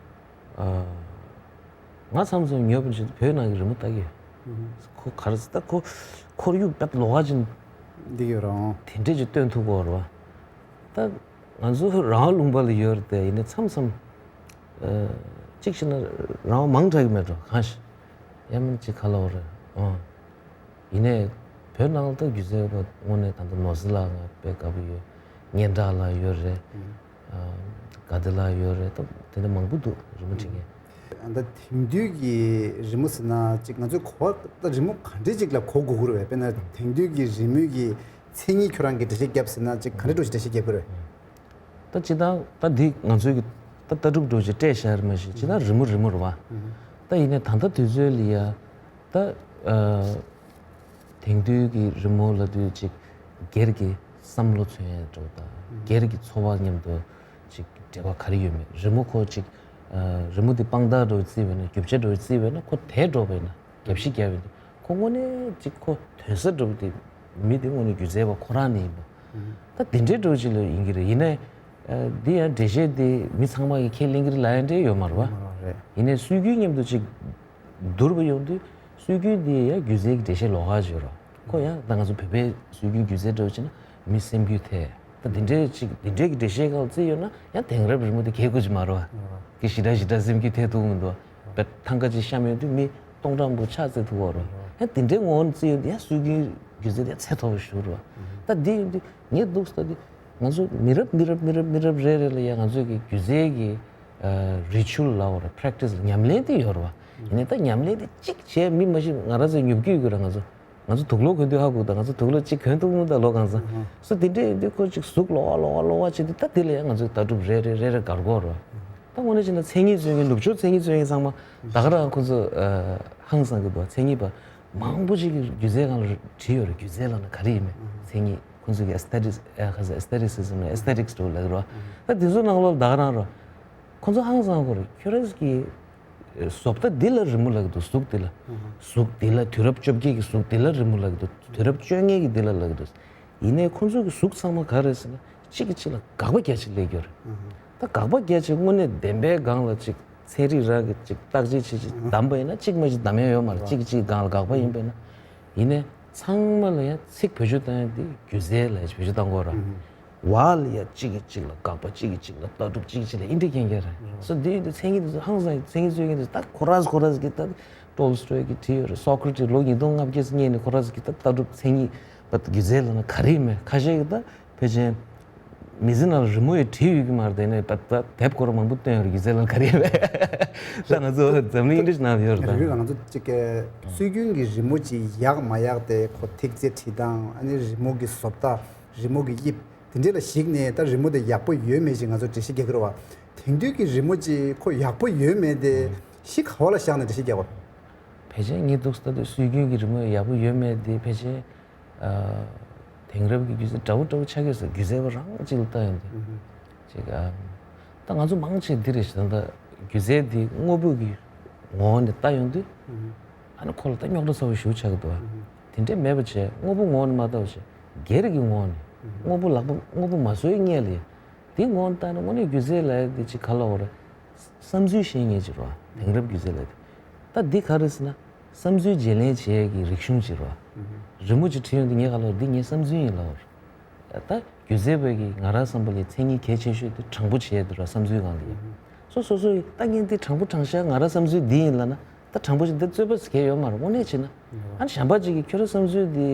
ཨ། ང་མཚམས་མཚམས་ཉོབ་བྱེད་དུས་བོད་ནང་གི་རི་མོ་ལྟ་གི་ཡོད། ཁོ་ག་རེ་ཟེར་ད་ཁོ་ཁོར་ཡུག་དཔེ་ལོགས་ཀ་ཅིག་འདི་ཡོད་རང་དེ་འདྲས་ཅིག་སྟོན་ཐུབ་ཀྱི་ཡོད་རེད་བ། ད་ང་ཚོ་རང་དབང་ལུང་པ་ལ་ཡོད་རེད་དེ་ཡིན་ནའི་མཚམས་མཚམས་ཨ་གཅིག་བྱས་ན་རང་དབང་མང་དྲགས་ཀྱི་མེད་འགྲོ་གང་ཞིག་ཡང་མིན་གཅིག་ག་ལ་འོ་རེད་ཨང་། ཡིན་ནའི་བོད་ནང་ལ་ད་སྒྱུ་རྩལ་པ་དངོས་གནས་ད་ལྟ་ནོར་སྲིད་ལགས་ང་དཔེ་དགའ་པོ་ཡོད། སྙན་གྲགས་ལགས་ཡོད་རེད། ཨ་དགའ་བདེ་ལགས་ཡོད་རེད་ད་དེ་འདྲ་མང་པོ་འདུག་རི་མོ་བྲིས་མཁན། ད་དེང་དུས་ཀྱི་རི་མོ་ཟེར་ན་ཅིག་ང་ཚོའི་གོ་བ་ད་རི་མོ་ག་འདྲས་ཅིག་ལ་གོ་དགོས་ཀྱི་རེད་བས། དཔེར་ན་དེང་དུས་ཀྱི་རི་མོའི་གི་མཚན་ཉིད་ཁྱོད་རང་གིས་འགྲེལ་བཤད་བརྒྱབ་ཟེར་ན་ཅིག་ག་འདྲས་འདྲ་ཞིག་འགྲེལ་བཤད་བརྒྱབ་ཀྱི་རེད། ད་སྤྱིར་བཏང་ད་འདི་ང་ཚོའི་གི་ད་ལྟ་གྲུབ་འགྲོ་ཅིག་སྤྲད་བཞག་རེད་མ་གཞི་སྤྱིར་བཏང་རི་མོ་རི་མོ་རེད་བ། ད་ཡིན་ནའི་ད་ལྟ་དུས་ཚོད་ལ་ཡ་ད་ཨ་དེང་དུས་ཀྱི་རི་མོ་ལབ་དུས་ཅིག་སྒེར་གྱི་བསམ་བློ་མཚོན་ཡ་འདྲ་བོ་དང་སྒེར་གྱི་ཚོར་བ་མཉམ་དུ་ཅིག་འབྲེལ་བ་ག་རེ་ཡོད་མེད་རི་མོ་ཁོ་ཅིག་ཨ་རི་མོ་འདི་དཔང་རྟགས་འདྲ་བོ་བརྩིས་པས་ན་རྒྱུ་ཆ་འདྲ་བོ་བརྩིས་པས་ན་ཁོ་དེ་འགྲོ་བས་ན་རྒྱབ་བཤིག་རྒྱབ་པས་ན་ཁོ་དངོས་གནས་ཅིག་ཁོ་དོན་ས་འདྲ་བོ་དེ་མི་དེ་དངོས་གནས་སྒྱུ་རྩལ་པ་ཁོ་རང་ནས་ཡིན་པ། ད་དེ་འདྲའི་འདྲ་བོ་ཅིག་ལ་ཡིན་གྱི་རེད་ཡིན་ནའི་ཨ་འདི་ཡང་འགྲེལ་བཤད་དེ་མི་ཚང་མ་གིས་ཁས་ལེན་གྱི་རེད་ལབ་ཡ་འདྲ་ཡོད་མ་རེད་བ། ཡིན་ནའི་སྲོལ་རྒྱུན་མཉམ་དུ་ཅིག་བསྡུར་བ་ཡོང་དུས་སྲོལ་རྒྱུན་འདི་ཡང་སྒྱུ་རྩལ་གྱི་འགྲེལ་བཤད་ལོགས་ཀ་ཅིག་ཡོད་རེད། ཁོ་ཡང་ད་ང་ཚོ་བོད་པའི་སྲོལ་རྒྱུན་སྒྱུ་རྩལ་འདྲ་བོ་བྱས་ན་མི་སེམས་འགུལ་ཐེབས། ད་འདི་འདྲའི་ཅིག་འདི་འདྲའི་གི་འགྲེལ་བཤད་སྒང་བརྩིས་ཡོད་ན་ཡང་དེང་རབས་རི་མོ་དེ་གལ་དགོས་ཀྱི་མ་རེད་བ། གི་ཞེ་དྲག་ཞེ་དྲག་སེམས་འགུལ་ཐེབས་ཐུབ་མི་འདུག་བ། བས་ཐང་ཀ་ཅིག་བཤམས་ཡོང་དུས་མི་སྟོང་ཕྲག་མང་པོ་ཕྱག་འཚལ་ཐུབ་ཀྱི་ཡོད་རེད་བ། ཡང་དེ་འདྲའི་ངོ་བོ་བརྩིས་ཡོང་དུས་ཡང་སྲོལ་རྒྱུན་སྒྱུ་རྩལ་དེ་ཡང་ཚད་མཐོ་པོ་ཞིག་རེད་བ། ད་འདི་ཡིན་དུས་ངས་འདུག་ཟེར་དུས་ང་ཚོ་མི་རབས་མི་རབས་མི་རབས་མི་རབས་རེ་རེ་ལ་ཡང་ང་ཚོའི་གི་སྒྱུ་རྩལ་གྱི་ཨ་རི་ཆུལ་ལབ་དགོས་རེད་པེ་རེག་ཊི་སི་ཉམས་ལེན་དེ་ཡོད་རེད་བ། ཡིན་ནའི་ད་ཉམས་ལེན་དེ་གཅིག་བྱས་མི་མ་གཞི་ང་རང་ཚོའི་ཉོབ་སྐྱོད་ཀྱི་རེད་ང་ཚོ། ང་ཚོ་དུག་ལོག་གོན་དུས་ཧ་གོ་ད་ང་ཚོ་དུག་ལོག་གཅིག་གོན་ཐུབ་མི་འདུག་ལོ་གང་ཚ། སོ་དེ་འདྲས་ཡིན་དུས་ཁོ་གཅིག་གཟུགས་ལོགས་ཀ་ལོགས་ཀ་ལོགས་ཀ་བྱེད་དུས་ད་དེ་ལ་ཡང་ང་ཚོས་ལྟ་གྲུབ་རེ་རེ་རེ་རེ་བཀར་དགོས་རེད། ད་དངོས་གནས་བྱས་ན་མཚན་ཉིད་རྩོད་མཁན་ནུབ་ཕྱོགས་མཚན་ཉིད་རྩོད་མཁན་ཚང་མ་ད་ག་རང་ཁོ་ཚོ་ཨ་ཧང་སང་གི་འདུག་མཚན་ཉིད་པ་མང་པོ་ཅིག་གིས་སྒྱུ་རྩལ་སྒང་ལ་བྲིས་ཡོད་རེད། སྒྱུ་རྩལ་ལབ་ན་ག་རེ་ཡིན་མིན་མཚན་ཉིད་ཁོ་ཚོ་གི་ཨེ་སི་ཐེ་ཊིག་སི་ཨ་ག་ས་ཨེ་སི་ཐེ་ཊིག་སི་ཟེར་ན་ཨེ་སི་ཐེ་ཊིག་སི་འདྲ་བོ་ལབ་ཀྱི་རེད་བ། ད་དེ་ཚོ་ནང་ལོགས་ལ་ད་ག་རང་རེད། ཁོ་ཚོ་ཧང་སང་གི་རེད། ཁྱོད་རང་གི་བཟོ་ལྟ་འདི་ལ་རི་མོ་ལབ་ཀྱི་འདུག་གཟུགས་འདི་ལ། གཟུགས་འདི་ལ་དུས་རབས་བཅོ་བརྒྱད་ཀྱི་གཟུགས་འདི་ལ་རི་མོ་ལབ་ཀྱི་འདུག་དུས་རབས་བཅོ་ལྔའི་གི་འདི་ལ་ལབ་ཀྱི་འདུག་ཡིན་ནའི་ཁོ་ཚོ་གི་གཟུགས་ཚང་མ་ག་རེ་ཟེར་ན་གཅིག་གིས་གཅིག་ལ་དགག་པ་རྒྱག་ཅིག་སླེབས་ཀྱི་ཡོད་རེད། ད་དགག་པ་རྒྱག་ཅིག་དངོས་གནས་བདེན་པའི་སྒང་ལ་ཅིག་ཚན་རིག་རང་གི་ཅིག་བརྟག་དཔྱད་བྱེད་ཅིག་བདམས་པ་ཡིན་ན་གཅིག་མ་གཅིག་བདམས་ཡ་ཡོད་མ་རེད། གཅིག་གིས་གཅིག་གི་སྒང་ལ་དགག་པ་ཡིན་པ་ཡིན་ན། ཡིན་ནའི་ཚང་མ་ལ་ཡང་ཚིག་བེད་སྤྱོད་བཏང་ཡ་དེ་སྒྱུ་རྩལ་ལ་བེད་སྤྱོད་བཏང་དགོས་ར། བ་ལ་ཡ་གཅིག་གིས་གཅིག་ལ་དགག་པ་གཅིག་གིས་གཅིག་ལ་ལྟ་གྲུབ་གཅིག་གིས་གཅིག་ལ་ཨིན་དྲི་མཁན་གྱི་རེད། སོ་དེ་ཡིན་དུས་མཚན་ཉིད་དེ་ཚོ་ཧང་སང་མཚན་ཉིད་རྩོད་མཁན་དེ་ཚོ་ད་ཁོ་ར་ཁོ་ར་གི་ད་ཊོལ་སི་ཊོའི་གི་བྲིས་ཡོད་རེད། སོ་ཀྲ་ཊིས་ལོ་ཉིས་སྟོང་ལྔ་བརྒྱ་སྔོན་ནས་ཁོ་ར་གི་ད་ལྟ་གྲུབ་མཚན་ཉིད་པ་སྒྱུ་རྩལ་ལ་ན་ག་རེ་ཡིན་མེད་ཁ་ཤས་ཀྱི་ད་ཕལ་ཆེར་མི་ཚེ་ནང་ལ་རི་མོ་ཡི་བྲིས་ཡོད་ཀྱི་མ་རེད། དེ་ནས་ད་ད་དེབ་སྐོར་མང་པོ་བཏོན་ཡོད་རེད། སྒྱུ་རྩལ་ལ་ན་ག་རེ་ཡིན་མེད་ད་ང་ཚོ་འཛམ་གླིང་ཨིན་ཊི་རེ་ནེ་ཤ་ནལ་ཡོད་རེད་ད། རེད་རེད། ང་ཚོ་གཅིག་གི་སྲོལ་རྒྱུན་གྱི་རི་མོ་ཅིག་ཡག་མ་ཡག་དེ་ཁོ་ཐིག་ཚད་བྲིས་སྟངས་ཨ་ནི་རི་མོ་གི་བཟོ་ལྟ་རི་མོ་གི་དབྱིབས། དེ་འདྲ་ལ་གཞིགས་ནས་ད་རི་མོ་དེ་ཡག་པོ་ཡོད་མེད་ཅིག་ང་ཚོ་འགྲེལ་བཤད་རྒྱག་གི་རེད་བ། དེང་དུས་ཀྱི་རི་མོ་ཅིག་ཁོ་ཡག་པོ་ཡོད་མེད་དེ་གཞི་ག་བ་ལ་བཞག་ནས་འགྲེལ་བཤད་རྒྱག་པ། ཕལ་ཆེར་ངས་འདུག་ལྟ་དུས་སྲོལ་རྒྱུན་གྱི་རི་མོ་ཡག་པོ་ཡོད་མེད་དེ་ཕལ་ཆེར་ཨ་དེང་རབས་ཀྱི་སྒྱུ་རྩལ་འདྲ་བོ་འདྲ་བོ་ཆགས་ཀྱི་ཡོད་ས། སྒྱུ་རྩལ་པ་རང་གཅིག་ལ་ལྟ་ཡོང་དུས་ཅིག་ཨ་ད་ང་ཚོ་མང་ཆེ་འདི་རེད་ཞེ་ད་ལྟ་སྒྱུ་རྩལ་འདི་དངོས་པོ་གི་ངོ་བོ་ནས་ལྟ་ཡོང་དུས་ཨ་ནི་ཁོ་ལ་ད་རྙོག་དྲ་ཚ་བོ་ཞེ་པོ་ཆགས་ཀྱི་འདུག་ཨ། དེ་འདྲས་མེད་པ་བྱས་དངོས་པོ་ངོ་བོ་ནས་མ་ལྟ་བ་བྱས་སྒེར་གྱི་ངོ་བོ་ནས་དངོས་པོ་ལག་པ་དངོས་པོ་མ་བཟོས་སྔོན་ལ་ཡ། དེའི་ངོ་བོ་ལྟ་ན་དངོས་གནས་སྒྱུ་རྩལ་ལབ་ཡ་དེ་ཅིག་ག་ལབ་དགོས་རེད། བསམ་ཚུལ་བཤད་མཁན་ཅིག་རེད་བ། དེང་རབས་སྒྱུ་རྩལ་ལབ་ཡ་དེ། ད་འདི་ག་རེ་ཟེར་ན་བསམ་ཚུལ་བརྗེ་ལེན་བྱེད་ཡ་གི་རིག་གཞུང་ཅིག་རེད་བ། རི་མོ་ཅིག་བྲིས་ཡོང་དུས་ངས་ག་ལབ་དགོས་རེད། འདི་ངའི་བསམ་ཚུལ་ཡིན་ལབ་དགོས་རེད། ད་སྒྱུ་རྩལ་པ་གིས་ང་རང་བསམ་པ་ལ་མཚན་ཉིད་གལ་ཆེ་ཤོས་དེ་དྲང་པོ་བྱེད་ཡ་དེ་རེད་བ། བསམ་ཚུལ་སྒང་ལ་ཡ། སོ་སོ་སོ་ཡིས་ལྟ་མཁན་དེ་དྲང་པོ་དྲང་བཞག་ང་རང་བསམ་ཚུལ་འདི་ཡིན་ལབ་ན་ད་དྲང་པོ་ཞིག་འདི་རྩོད་པ་ཟེར་མཁན་ཡོད་མ་རེད། དངོས་གནས་བྱས་ན། ཨ་ནི་གཞན་པ་ཅིག་གིས་ཁྱོད་རང་བསམ་ཚུལ་འདི་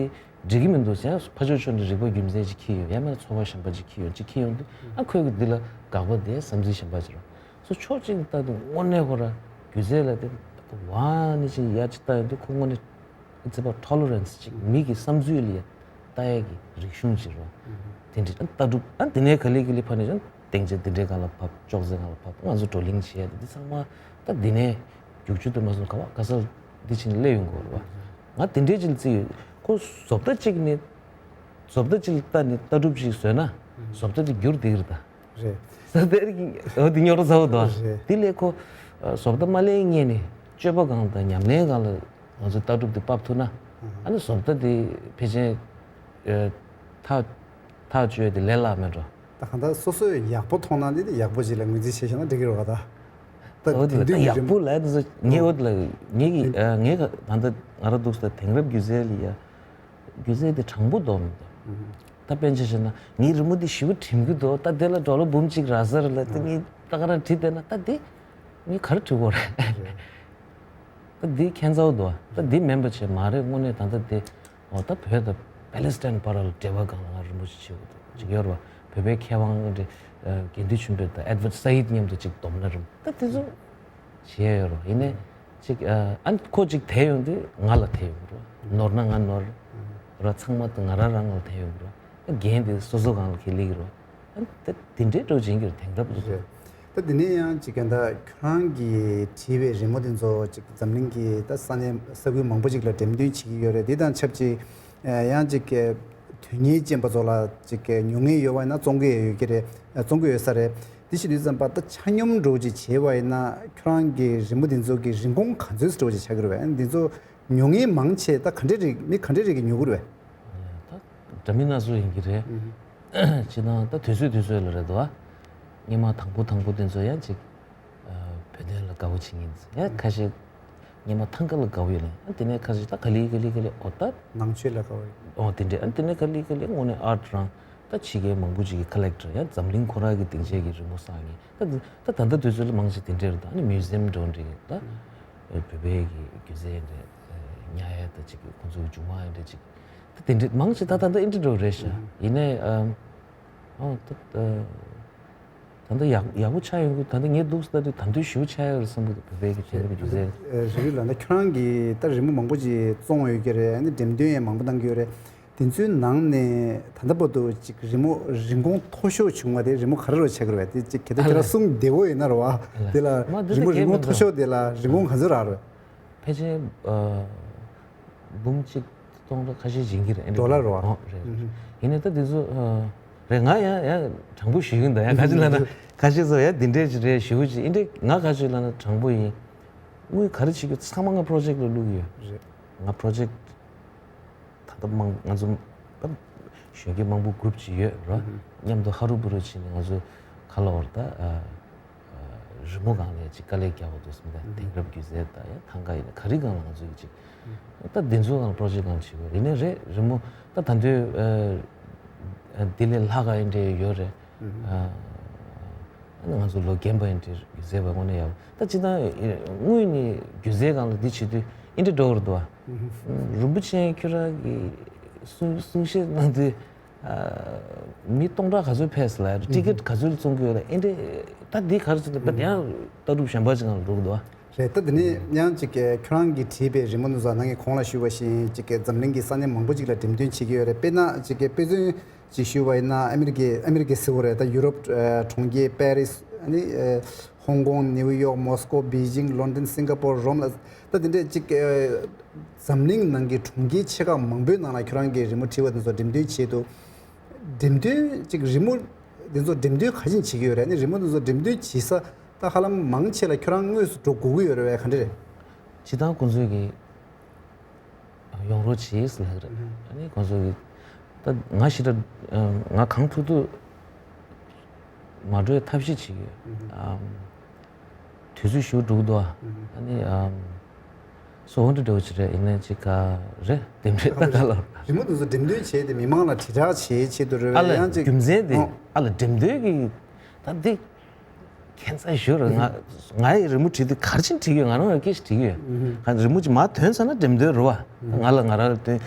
འགྲིག་གི་མི་འདུག་ཟེར་ཡང་ཕར་ཕྱོགས་ཕྱོགས་ནས་རིག་པ་རྒྱུ་མཚན་ཅིག་འཁྱེར་ཡོང་། ཡང་མིན་ན་ཚོར་བ་གཞན་པ་ཅིག་འཁྱེར་ཡོང་། ཅིག་འཁྱེར་ཡོང་དུས་ཨ་ཁོས་གི་འདི་ལ་དགག་པ་དེ་བསམ་ཚུལ་གཞན་པ་ཅིག་རེད། སོ་ཕྱོགས་གཅིག་ནས་ལྟ་དུས་དངོས་གནས་ཁོ་ར་སྒྱུ་རྩལ་ལ་དེ་ཝ་ནི་ཅིག་ཡར་ཅིག་ལྟ་ཡོང་དུས་ཁོ་དངོས་གནས་ཨི་ཙི་བ་ཊོ་ལེ་རན་སི་ཅིག་མི་གི་བསམ་ཚུལ་ལ་ལྟ་ཡ་གི་རིག་གཞུང་ཅིག་རེད། དེ་འདྲ་ལྟ་གྲུབ་ཨ་འདི་ནས་ག་ལེ་ག་ལེ་ཕར་ནས་ཀྱང་སྟེང་ཆ་འདི་འདྲའི་སྒང་ལ་བབས། ཅོག་ཙེ་སྒང་ལ་བབས། ང་ཚོ་བགྲོ་གླེང་བྱེད་ཡ་དེ་འདི་ཚང་མ་ད་འདི་ནས་རྒྱུག་ཆུ་དུ་མ་སོང་ག་བ་ག་ས་འདི་ཕྱིན་སླེབས་ཡོང་གི་རེད་བ། ང་དེ་འདྲའི་ཅིག་ལ་བརྩི་ཡོད། ཁོ་བཟོ་ལྟ་གཅིག་ནས་བཟོ་ལྟ་གཅིག་ལ་ལྟ་ནས་ལྟ་གྲུབ་ཅིག་བཟོས་ན་བཟོ་ལྟ་དེ་འགྱུར་བསྡད་ཀྱི་རེད་ད། རེད། ས་དེར་གྱི་འོ་དེ་རྙོག་དྲ་ཚ་བོ་འདུག་ཨ། རེད། དེ་ལས་ཁོ་ཨ་བཟོ་ལྟ་མ་ལེན་སྔོན་ནས་སྤྱོད་པ་སྒང་དང་ཉམས་ལེན་སྒང་ལ་ང་ཚོ་ལྟ་གྲུབ་དེ་ཕབ་ཐུབ་ན་ཨ་ནི་བཟོ་ལྟ་དེ་ཕལ་ཆེར་ཨ་ཐག་ཐག་གཅོད་དེ་ལས་སླ་མེད་འགྲོ། ད་གང་ལྟར་སོ་སོས་ཡག་པོ་མཐོང་ན་དེ་དེ་ཡག་པོ་ཅིག་ལ་ངོས་འཛིན་བྱས་བཞག་ན་འགྲིག་གི་རེད་བ་ད། འོ་དེ་ལ་ད་ཡག་པོ་ལ་དེ་ཚོ་ངས་འོ་དེ་ལ་ངས་ཀྱི་ཨ་ངས་ད་ལྟ་ང་རང་འདུག་ས་དེང་རབས་སྒྱུ་རྩལ་ལ་ཡ་སྒྱུ་རྩལ་དེ་དྲང་པོ་འདུག་མི་འདུག་ད་དཔེ་ཆ་བཞག་ན་ངའི་རི་མོ་འདི་ཞེ་པོ་དྲན་གྱི་འདུག་ད་དེ་ལ་ཌོ་ལར་འབུམ་གཅིག་རག་ས་རེད་ལ་དེ་ངས་ད་ག་རང་བྲིས་བསྡད་ན་ད་དེ་ངས་ག་རེ་བྲིས་དགོས་རེད། ད་འདི་ཁྱད་མཚར་འདུག་ད་འདི་མིན་པ་བྱས་མ་རེད། དངོས་གནས་ད་ལྟ་དེ་འོ་ད་བོད་དང་པེ་ལེ་སི་ཐན་བར་ལ་འབྲེལ་བ་སྒང་ལ་ང་རིན་པོ་ཆེ་བྱེད་དགོས་འདུག་ཅིག་ཡོད་རེད་བ། བོད་པའི་མཁས་དབང་འདི་དགེ་འདུན་ཆོས་འཕེལ་དང་ཨེ་ཌི་ཝར་ཌི་སཱ་ཡིད་མཉམ་དུ་ཅིག་བསྡོམས་ན་རིམ་ད་དེ་ཚོ་བྱེད་ཡ་ཡོད་རེད་བ། ཡིན་ནའི་ཅིག་ཨ་ཁོ་ཅིག་དེད་ཡོང་དུས་ང་ལ་དེད་ཡོང་གི་རེད་བ། ནོར་ན་ང་ནོར་ར་ཚང་མ་དང་ང་རང་རང་ལ་དེད་ཡོང་གི་རེད་བ། འགན་དེ་སོ་སོ་སྒང་ལ་ཁེལ་ལེ་གི་རེད་བ། ད་དེ་འདྲའི་འགྲོ་བྱེད་ཀྱི་རེད་དེང་རབས་ཀྱི། རེད། ད་དེ་ནས་ཡང་ཅིག་ཀྱང་ད་ཁྱོད་རང་གིས་བྲིས་པའི་རི་མོ་དེ་ཚོ་ཅིག་འཛམ་གླིང་གི་ད་ས་གནས་ས་ཁུལ་མང་པོ་ཅིག་ལ་འགྲེམས་སྟོན་བྱེད་ཀྱི་ཡོད་རེད། དེ་དང་ཆབས་ཅིག་ཡང་ཅིག་དོན་གཉེར་ཅན་པ་ཚོ་ལ་ཅིག་ཉོ་མཁན་ཡོད་པ་ཡིན་ན་བཙོང་གི་ཡོད་ཀྱི་རེད། བཙོང་གི་ཡོད་ས་རེད། དེ་བྱེད་དུས་ཙམ་པ་ད་ཆ་སྙོམས་འགྲོ་ཅིག་བྱས་པ་ཡིན་ན་ཁྱོད་རང་གི་རི་མོ་དེ་ཚོ་གི་རིན་གོང་ག་ཚོད་འགྲོ་ཅིག་ཆགས་ཀྱི་རེད་པས། འདི་ཚོ་ཉོ་མཁན་མང་ཆེ་ད་ག་འདྲས་རིགས་མི་ག་འདྲས་རིགས་ཀྱིས་ཉོ་གི་རེད་པས། ད་འདྲ་མིན་སྣ་ཚོགས་ཡིན་གྱི་རེད། སྤྱིར་བཏང་ད་དུས་ཚོད་དུས་ཚོད་ལ་རེད་དོ། སྔོན་མ་དང་པོ་དང་པོ་དེ་ཚོ་ཡང་ཅིག་བོད་དོན་ལ་དགའ་བོ་བྱེད་མཁན་ཡང་ཁ་ཤས་སྔོན་མ་ཐང་ག་ལ་དགའ་བོ་ཡོད་ལ་ཡང་དེ་ནས་ཁ་ཤས་ད་ག་ལེ་ག་ལེ་ག་ལེ་འོ་ད་ནང་ཆོས་ལ་དགའ་བོ་ཡོད། འོ་དེ་འདྲས་ཨ་དེ་ནས་ག་ལེ་ག་ལེ་དངོས་གནས་ཨར་ཊི་རང་ད་ཕྱི་རྒྱལ་མང་པོ་ཅིག་གི་ཁ་ལེག་ཊར་ཡང་འཛམ་གླིང་ཁོ་རང་གི་སྡིངས་ཆའི་གི་རི་མོ་བསགས་མཁན་ད་ད་ད་ལྟ་དུས་ཚོད་ལ་མང་ཆེ་དེ་འདྲས་རེད། ད་ཨ་ནི་མིའུ་ཛི་ཡམ་འགྲོ་འདྲ་གི་ད་བོད་པའི་གི་སྒྱུ་རྩལ་འདྲ་ཉར་ཡ་ད་ཅིག་ཁོང་ཚོའི་མཇུག་མ་ཡ་འདྲ་ཅིག་ད་དེ་འདྲས་མང་ཆེ་ད་ད་ད་ཨེ་འདྲས་འགྲོ་རེད་ཤག་ཡིན་ནའི་ཨམ་ཨོ་ད་ད་ད་ད་ཡག་ཡག་པོ་ཆགས་ཡོང་གི། ད་ད་ངས་འདུག་ལྟ་དུས་ད་དུས་ཞེ་པོ་ཆགས་ཡོད་རེད་བསམ་གི་འདུག་བོད་པའི་གི་དེ་འདྲ་གི་སྒྱུ་རྩལ། རེད་རེད་ལགས། ད་ཁྱོད་རང་གིས་ད་རི་མོ་མང་པོ་ཅིག་བཙོང་ཡོད་ཀྱི་རེད། ཨ་ནི་འགྲེམས་སྟོན་ཡང་མང་པོ་གནང་གི་ཡོད་རེད། དེ་ཚོའི་ནང་ནས་ད་ལྟ་བར་དུ་ཅིག་རི་མོ་རིན་གོང་མཐོ་ཤོས་བྱུང་བ་དེ་རི་མོ་ག་རེ་རེད་ཆགས་ཀྱི་རེད་པས། དེ་ཅིག་གལ་ཏེ་ཁྱེད་རང་གསུང་བདེ་བོ་ཡིན་ན་རེད་བ། དེ་ལ་མ་དེ་རི་མོ་ད་རིན་གོང་མཐོ་ཤོས་དེ་ལ་རིན་གོང་ག་ཚོད་རག་རེད། ཕལ་ཆེར་ཨ་འབུམ་གཅིག་སྟོང་ཕྲག་ཁ་ཤས་ཡིན་གྱི་རེད། ཌོ་ལར་རེད་བ། ཨོ་རེད། ཡིན་ནའི་ད་དེ་ཚོ་ཨ་རེད། ང་ཡང་ཡང་དྲང་པོ་ཞུ་གི་ཡིན་ད། ཡང་ག་ཅི་ལབ་ན་ཁ་ཤས་ཚོ་ཡང་འདི་འདྲས་ཅིག་རེད་ཞུ་གི་ཅིག་ཡིན་འདྲས། ང་ག་ཅི་ལབ་ན་དྲང་པོ་ཡིན། དངུལ་ག་རེ་བྱེད་རྒྱུ་ཚང་མ་ང་པྲོ་ཇེཀ་ལ་བླུག་གི་ཡོད། རེད། ང་པྲོ་ཇེཀ་ད་ལྟ་མང་ང་ཚོ་ད་གཞོན་སྐྱེས་མང་པོ་གུ་རུབ་ཅིག་ཡོད་རེད། མཉམ་དུ་ཧ་རུ་བུ་རུ་བྱས་ནས་ང་ཚོ་ག་ལབ་དགོས་རེད་ད། ཨ་རི་མོ་སྒང་ལ་ཅིག་དཀའ་ལས་རྒྱག་དགོས་འདུག་བསམ། ད་དེང་རབས་སྒྱུ་རྩལ་ད་ཡང་ཐང་ག་ཡིན་ན་ག་རེ་སྒང་ལ་ང་ཚོ་ཡིན་ཅིག་ད་འདི་ཚོ་སྒང་ལ་པྲོ་ཇེཀ་སྒང་ལ་བྱེད་དགོས་ཡིན་ནའི་རེད། རི་མོ་ད་ད་དུང་ཨ་འདི་ལས་ལྷག་ག་ཡིན་འདྲ་ཡོད་རེད། ཨ་ནི་ང་ཚོ་ལོ་རྒན་པ་ཡིན་འདྲ་སྒྱུ་རྩལ་པ་དངོས་གནས་ཡག་པོ། ད་སྤྱིར་བཏང་དངོས་ནས་སྒྱུ་རྩལ་སྒང་ལ་འདི་བྱེད་དུས་ཨིན་འདྲ་འགྲོ་བར་འདུག་ཨ། རིན་པོ་ཆེ་ཁྱོད་རང་གི་གསུང་གསུང་བཤད་གནང་དུས། ཨ་མི་སྟོང་ཕྲག་ག་ཚོད་ཕེབས་ལ་ཊི་ཀེ་ཊི་ག་ཚོད་བཙོང་གི་ཡོད་ལ་ཨེ་འདྲས། ད་འདི་ག་རེ་ཟེར་ན་ད་ཡང་ལྟ་གྲུབ་གཞན་པ་ཅིག་ནང་འགྲོ་གི་འདུག་ཨ། རེད། ད་འདི་ནས་ཡང་ཅིག་གི་ཁྱོད་རང་གིས་བྲིས་པའི་རི་མོ་འདི་ཚོ་ནང་གི་གོང་ལ་ཞུས་པ་བཞིན་ཅིག་གི་འཛམ་གླིང་གི་ས་གནས་མང་པོ་ཅིག་ལ་འགྲེམས་སྟོན་བྱེད་ཀྱི་ཡོད་རེད། དཔེར་ན་ཅིག་གི་དཔེ་མཚོན་ཅིག་ཞུས་པ་ཡིན་ན་ཨ་མི་རི་ཀའི་ཨ་མི་རི་ཀའི་ཟེར་དགོས་རེད། ད་ཡུ་རོབ་ཨ་གྲོང་ཁྱེར་པེ་རིས་ཨ་ནི་ཨ་ཧོང་ཀོང་ནེའུ་ཡོག་མོ་སི་ཀོ་པེ་ཅིང་ལོན་ཌོན་སིང་ག་པོར་རོམ་ལ་ད་འདི་འདྲས་ཅིག་གི་འཛམ་གླིང་ནང་གི་གྲོང་ཁྱེར་ཆེ་ཁག་མང་པོའི་ནང་ལ་ཁྱོད་རང་གིས་རི་མོ་བྲིས་པ་དེ་ཚོ་འགྲེམས་སྟོན་བྱེད་དུས། འགྲེམས་སྟོན་ཅིག་རི་མོ་འདི་ཚོ་འགྲེམས་སྟོན་ག་བཞིན་བྱེད་ཀྱི་ཡོད་རེད། ཨ་ནི་རི་མོ་འདི་ཚོ་འགྲེམས་སྟོན་བྱེད་ས་ད་ཧ་ལམ་མང་ཆེ་ལ་ཁྱོད་རང་དངོས་སུ་འགྲོ་དགོས་ཀྱི་ཡོད་རེད་པས། ག་འདྲ་རེད། སྤྱིར་བཏང་ཁོང་ཚོས་ཀྱི་ཡོང་རོགས་བྱེད་ཟེར་ལབ་ཀྱི་རེད། ཨ་ནི་ཁོང་ཚོས་ཀྱི་ད་ང་ཞེ་དྲག་ང་གང་ཐུབ་ཐུབ་མ་འགྲོ་བའི་ཐབས་ཤེས་བྱེད་ཀྱི་ཡོད། ཨམ། དུས་ཚོད་ཞེ་པོ་འགྲོ་གི་འདུག་ཨ། ཨ་ནི་ཨམ། སོ་འོ་འདྲ་འདྲ་བོ་ཅིག་རེད། ཡིན་ནའི་ཅིག་ག་རེད་དེ་འདྲས་ད་ག་ལ། རི་མོ་དེ་ཚོ་འགྲེམས་སྟོན་བྱས་ཏེ་མི་མང་ལ་དྲིལ་བསྒྲགས་བྱེད་ཆེད་དུ་རེད་པས། ཨ་ལ་ཡང་ཅིག་རྒྱུ་མཚན་དེ་ཨོ། ཨ་ལ་འགྲེམས་སྟོན་གྱི་ད་འདི་ཁྱད་མཚར་ཞུ་ར་ང་ང་ཡི་རི་མོ་བྲིས་དུས་ག་རེ་བྱས་ནས་བྲིས་ཀྱི་ཡོད། ང་རང་ལ་སྐད་ཆ་དྲིས་ཀྱི་ཡོད། ག་རི་མོ་ཅིག་མར་ཐོན་ཚར་ན་འགྲེམས་སྟོན་རེད་པ། ང་ལ་ང་རང་ལ་ཐོན།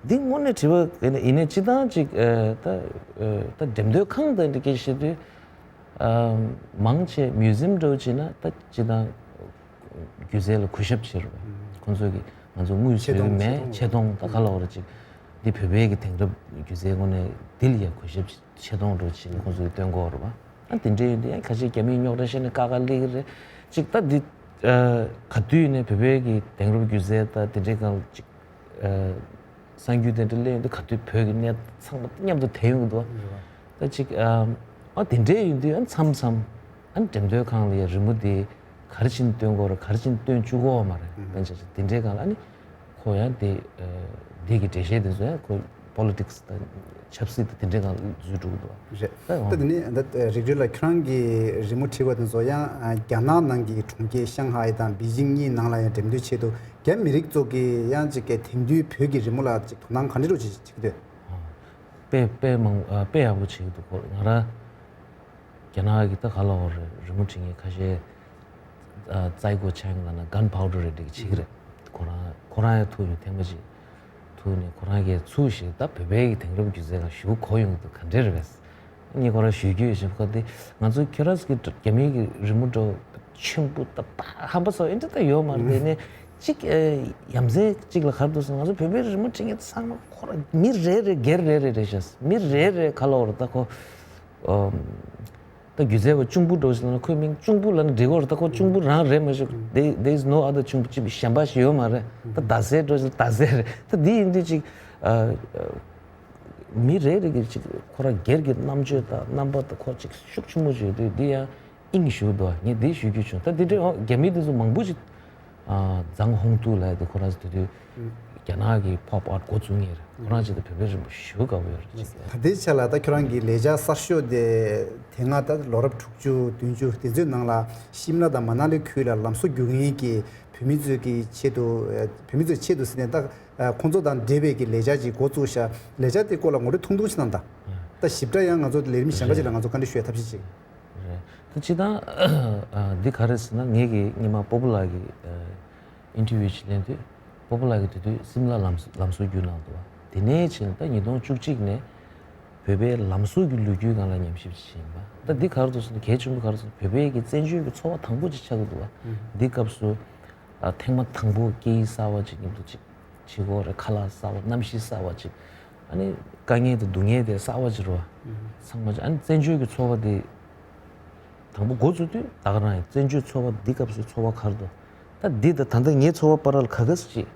འདི་དངོས་གནས་དྲི་བ་ཡིན་ན་ཡིན་ནའི་སྤྱིར་བཏང་ཅིག་ཨ་ད་ཨ་ད་འགྲེམས་སྟོན་ཁང་དང་འདི་སྐད་ཆ་བཤད་དུས། ཨ་མང་ཆེ་མིའུ་ཛི་ཡམ་འདྲ་བོ་བྱས་ན་ད་སྤྱིར་བཏང་སྒྱུ་རྩལ་ལ་གུས་ཞབས་བྱེད་རོགས། ཁོང་ཚོ་གིས་ང་ཚོ་དངུལ་ཆེ་བཟོ་གི་མཐོང་མེད། ཆེ་མཐོང་། ཆེ་མཐོང་ད་ག་ལ་བར་ཅིག་འདི་བོད་པའི་གི་དེང་རབས་སྒྱུ་རྩལ་དངོས་གནས་འདི་ལ་ཡང་གུས་ཞབས་ཆེ་མཐོང་འདྲ་བོ་བྱས་ནས་ཁོང་ཚོ་གིས་སྟོན་གོ་རོགས། ཨ་དེ་འདྲའི་ཡོད་དུས་ཡང་ཁ་ཤས་རྒྱ་མིའི་རྙོག་དྲ་བཤད་ནས་ཀ་ཀ་སླེབས་ཀྱི་རེད། ཅིག་ད་འདི་ཨ་ག་དུས་ནས་བོད་པའི་གི་དེང་རབས་སྒྱུ་རྩལ་ད་དེ་འདྲའི་སྒང་ལ་ཅིག་ཨ་གསར་འགྱུར་དེ་འདྲ་སླེབས་ཡོང་དུས་ག་དུས་བོད་ཀྱི་གནས་ཚང་མ་མཉམ་དུ་དེད་ཡོང་གི་འདུག་བ། ད་ཅིག་ཨ་ཨ་དེ་འདྲའི་ཡིན་དུས་ཨ་མཚམས་མཚམས་ཨ་འགྲེམས་སྟོན་ཁང་ལ་ཡ་རི་མོ་དེ་ག་རེ་བྱས་ནས་སྟོན་དགོས་རེད། ག་རེ་བྱས་ནས་སྟོན་བཅུག་གོ་མ་རེད། དཔེ་ཆ་དེ་འདྲའི་སྒང་ལ་ཨ་ནི་ཁོ་ཡང་དེ་ཨ་དེ་གི་འགྲེལ་བཤད་དེ་ཚོ་ཡང་ཁོ་ པོ་ལི་ཊིག་སི་དང་ཆབ་སྲིད་དང་དེ་འདྲའི་སྒང་འཛུལ་འགྲོ་གི་འདུག་བ། རེད། ད་ད་དེ་ནི་ད་རིག་གྲོལ་ལ་ཁྱོད་རང་གིས་རི་མོ་བྲིས་པ་དེ་ཚོ་ཡང་རྒྱ་ནག་ནང་གི་གྲོང་ཁྱེར་ཤང་ཧའེ་དང་པེ་ཅིང་གཉིས་ནང་ལ་ཡང་འགྲེམས་སྟོན་བྱས་འདུག་རྒྱ་མི་རིགས་ཚོ་གིས་ཡང་ཅིག་གི་དེང་དུས་བོད་ཀྱི་རི་མོ་ལ་ཅིག་དོ་སྣང་ག་འདྲ་རུ་བྱེད་བྱེད་ཀྱི་འདུག་དཔེ་དཔེ་མང་ཨ་དཔེ་ཡག་པོ་བྱེད་ཀྱི་འདུག་ཁོ་ང་རང་རྒྱ་ནག་གི་ད་ག་ལ་འོ་རེད། རི་མོ་བྲིས་མཁན་ཁ་ཤས་ཨ་ཙའི་གོ་ཆང་ལ་ན་གན་པའོ་ཌར་རེད་འགྲིག་བྱེད་ཀྱི་རེད། ཁོ་རང་ཁོ་རང་ཡང་ཐུག་ཡོང་ཐེངས་མ་གཅིག་ཐུག་ནས་ཁོ་རང་གིས་ཚུགས་ཤིག་ད་བོད་པའི་གི་དེང་རབས་སྒྱུ་རྩལ་ལ་ཞུ་གོ་ཡོང་གི་འདུག་ག་འདྲས་རེད་པས། ངས་ཁོ་རང་ཞུ་རྒྱུ་ཡོད་ཞེས་ཁོ་དེ་ང་ཚོ་ཁྱོད་རང་གི་རྒྱ་མིའི་གི་རི་མོ་འདྲ་ཆེན་པོ་ད་ད་ཧམ་པ་སོགས་ཨེ་འདྲ་ད་ཡོད་མ་རེད། དེ་ནས་གཅིག་ཨེ་ཡ་མཚན་གཅིག་ལ་ག་རེ་འདུག་ཟེར་ན་ང་ཚོ་བོད་པའི་རི་མོ་བྲིས་མཁན་ཚང་མ་ཁོ་རང་མི་རེ་རེ་སྒེར་རེ་རེ་རེད་ཤག་མི་རེ་རེ་ག་ལ་འོ་རེད་ད་ཁོ། ཨམ། ད་སྒྱུ་རྩལ་བ་གཅུང་པོ་འགྲོ་ཟེར་ན་ཁོའི་མིང་གཅུང་པོ་ལབ་ན་འགྲིག་གི་རེད། ད་ཁོ་གཅུང་པོ་རང་རེད་མ་གཞི། There- there is no other གཅུང་པོ་ཅིག་གཞན་པ་ཞིག་ཡོད་མ་རེད། ད་ཟླ་ཟེར་འགྲོ་ཟེར་ན་ཟླ་ཟེར་རེད། ད་འདི་ཡིན་དུས་ཅིག་ཨ། མི་རེ་རེ་གི་ཅིག་ཁོ་རང་སྒེར་གྱི་རྣམ་དཔྱོད་དང་རྣམ་པ་དང་ཁོ་ཅིག་ཤུགས་ཆེན་པོ་ཅིག་ཡོད་དུས་འདི་ཡང་དབྱིངས་ཞུགས་འདུག་ངས་འདི་ཞུ་རྒྱུ་བྱུང་། ད་འདི་འདྲའི་ཨོ་རྒྱ་མི་འདི་ཚོ་མང་པོ་ཅིག་ཨ། ཛང་ཧོང་ཏུའུ་ལབ་ཡ་དེ་ཁོ་རང་ཚོ་དེ་དུས་ཨུ། རྒྱ་ནག་གི་ཕོབ་ཨར་ཊི་འགོ་བཙུགས་མཁན་རེད། ཁོ་རང་ཅིག་ད་བོད་པའི་རིན་པོ་ཞེ་པོ་དགའ་པོ་ཡོད་རེད་ཅིག་ད་ལྟའི་ཆ་ལ་ད་ཁྱོད་རང་གི་ལས་འཆར་གསར་ཤོས་དེ་དེ་སྔ་ད་ལོ་རབས་དྲུག་ཅུ་བདུན་ཅུ་དེ་ཚོའི་ནང་ལ་ཤིམ་ལ་དང་མ་ན་ལི་ཁུལ་ལ་ལམ་བཟོ་རྒྱུག་མཁན་གྱི་བོད་མི་ཚོའི་གི་ཆེད་དུ་ཨ། བོད་མི་ཚོའི་ཆེད་དུ་ཟེར་ནས་ད་ཨ། ཁོང་ཚོ་དང་འབྲེལ་བའི་གི་ལས་འཆར་ཅིག་འགོ་བཙུགས་ཤག་ལས་འཆར་དེ་སྐོར་ལ་ངོ་སྤྲོད་ཐུང་ཐུང་ཅིག་གནང་དང་། ད་ཞིབ་ཕྲ་ཡང་ང་ཚོ་ལས་རིམ་གཞན་པ་ཅིག་ལ་ང་ཚོ་བཀའ་འདྲི་ཞུ་ཡ་ཐབས་ཤེས་ཅིག་རེད། ད་སྤྱིར་བཏང་ཨ། འདི་ག་རེ་ཟེར་ན་ངེད་ཀྱི་སྔོན་མ་པོ་པོ་ལགས་ཀྱི་ཨ། ཨིན་ཊར་བིའུ་ཅིག་ལེན་དུས་པོ་པོ་ལགས་ཀྱིས་དེ་དུས་སིམ་ལ་ལམ་ལམ་བཟོ་བརྒྱུད་གནང་འདུག་བ། དེ་ནས་ཕྱིན་ད་ཉིས་སྟོང་བཅུ་གཅིག་ནས་བོད་པའི་ལམ་བཟོ་གི་ལོ་རྒྱུས་སྒང་ལ་ཉམས་ཞིབ་ཅིག་བྱས་ཡིན་པ། ད་འདི་ག་རེ་འདུག་ཟེར་ན་གལ་ཆེན་པོ་ག་རེ་ཟེར་ན་བོད་པའི་གི་བཙན་བྱོལ་གྱི་ཚོར་བ་དང་པོ་ཅིག་ཆགས་ཀྱི་འདུག་བ། འདི་སྐབས་སུ་ཨ། ཐེངས་མ་དང་པོ་སྐད་ཡིག་གསར་བ་ཅིག་མཉམ་དུ་ཅིག་བྱེད་སྒོ་རེད། ཁ་ལག་གསར་བ་གནམ་གཤིས་གསར་བ་ཅིག་ཨ་ནི་དཀའ་ངལ་དང་སྡུག་བསྔལ་དེ་གསར་བ་ཅིག་རེད་བ། ཚང་མ་ཅིག་ཨ་ནི་བཙན་བྱོལ་གྱི་ཚོར་བ་དེ་དང་པོ་འགོ་བཙུགས་དུས་ད་ག་རང་ཡིན། བཙན་བྱོལ་ཚོར་བ་འདི་སྐབས་སུ་ཚོར་བ་ག་རེ་འདུག་ད་འདི་དང་ད་ལྟ་ངའི་ཚོར་བ་བར་ལ་ག་ག་ཟེ་ཅིག་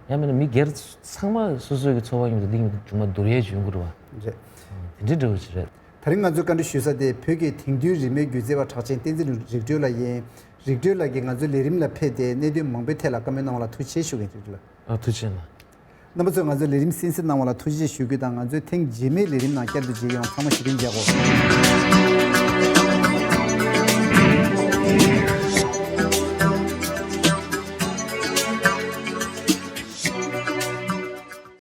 ཡང་མིན་ན་མི་སྒེར་ཚང་མ་སོ་སོའི་གི་ཚོར་བ་ཡིན་དུས་འདི་ཡིན་དུས་ཅུང་མ་བསྡུར་ཡས་བྱུང་གི་རེད་བ། རེད། དེ་འདྲའི་འདྲ་བོ་ཅིག་རེད། ད་རིང་ང་ཚོས་བཀའ་འདྲི་ཞུ་ས་དེ་བོད་ཀྱི་དེང་དུས་རི་མོའི་སྒྱུ་རྩལ་བ་གྲགས་ཅན་བསྟན་འཛིན་རིག་གྲོལ་ལགས་ཡིན། རིག་གྲོལ་ལགས་ཀྱིས་ང་ཚོའི་ལས་རིམ་ལ་ཕེབས་ཏེ་གནད་དོན་མང་པོའི་ཐད་ལ་བཀའ་མོལ་གནང་བ་ལ་ཐུགས་རྗེ་ཆེ་ཞུ་གི་ཡིན། རིག་གྲོལ་ལགས། ཨ། ཐུགས་རྗེ་གནང་། རྣམ་པ་ཚོས་ང་ཚོའི་ལས་རིམ་གསན་གཟིགས་གནང་བ་ལ་ཐུགས་རྗེ་ཆེ་ཞུ་རྒྱུ་དང་། ང་ཚོའི་ཐེངས་རྗེས་མའི་ལས་རིམ་ནང་བསྐྱར་དུ་མཇལ་ཡོང་། ཚང་མ་བཞུགས་གདན་མཇལ་དགོས།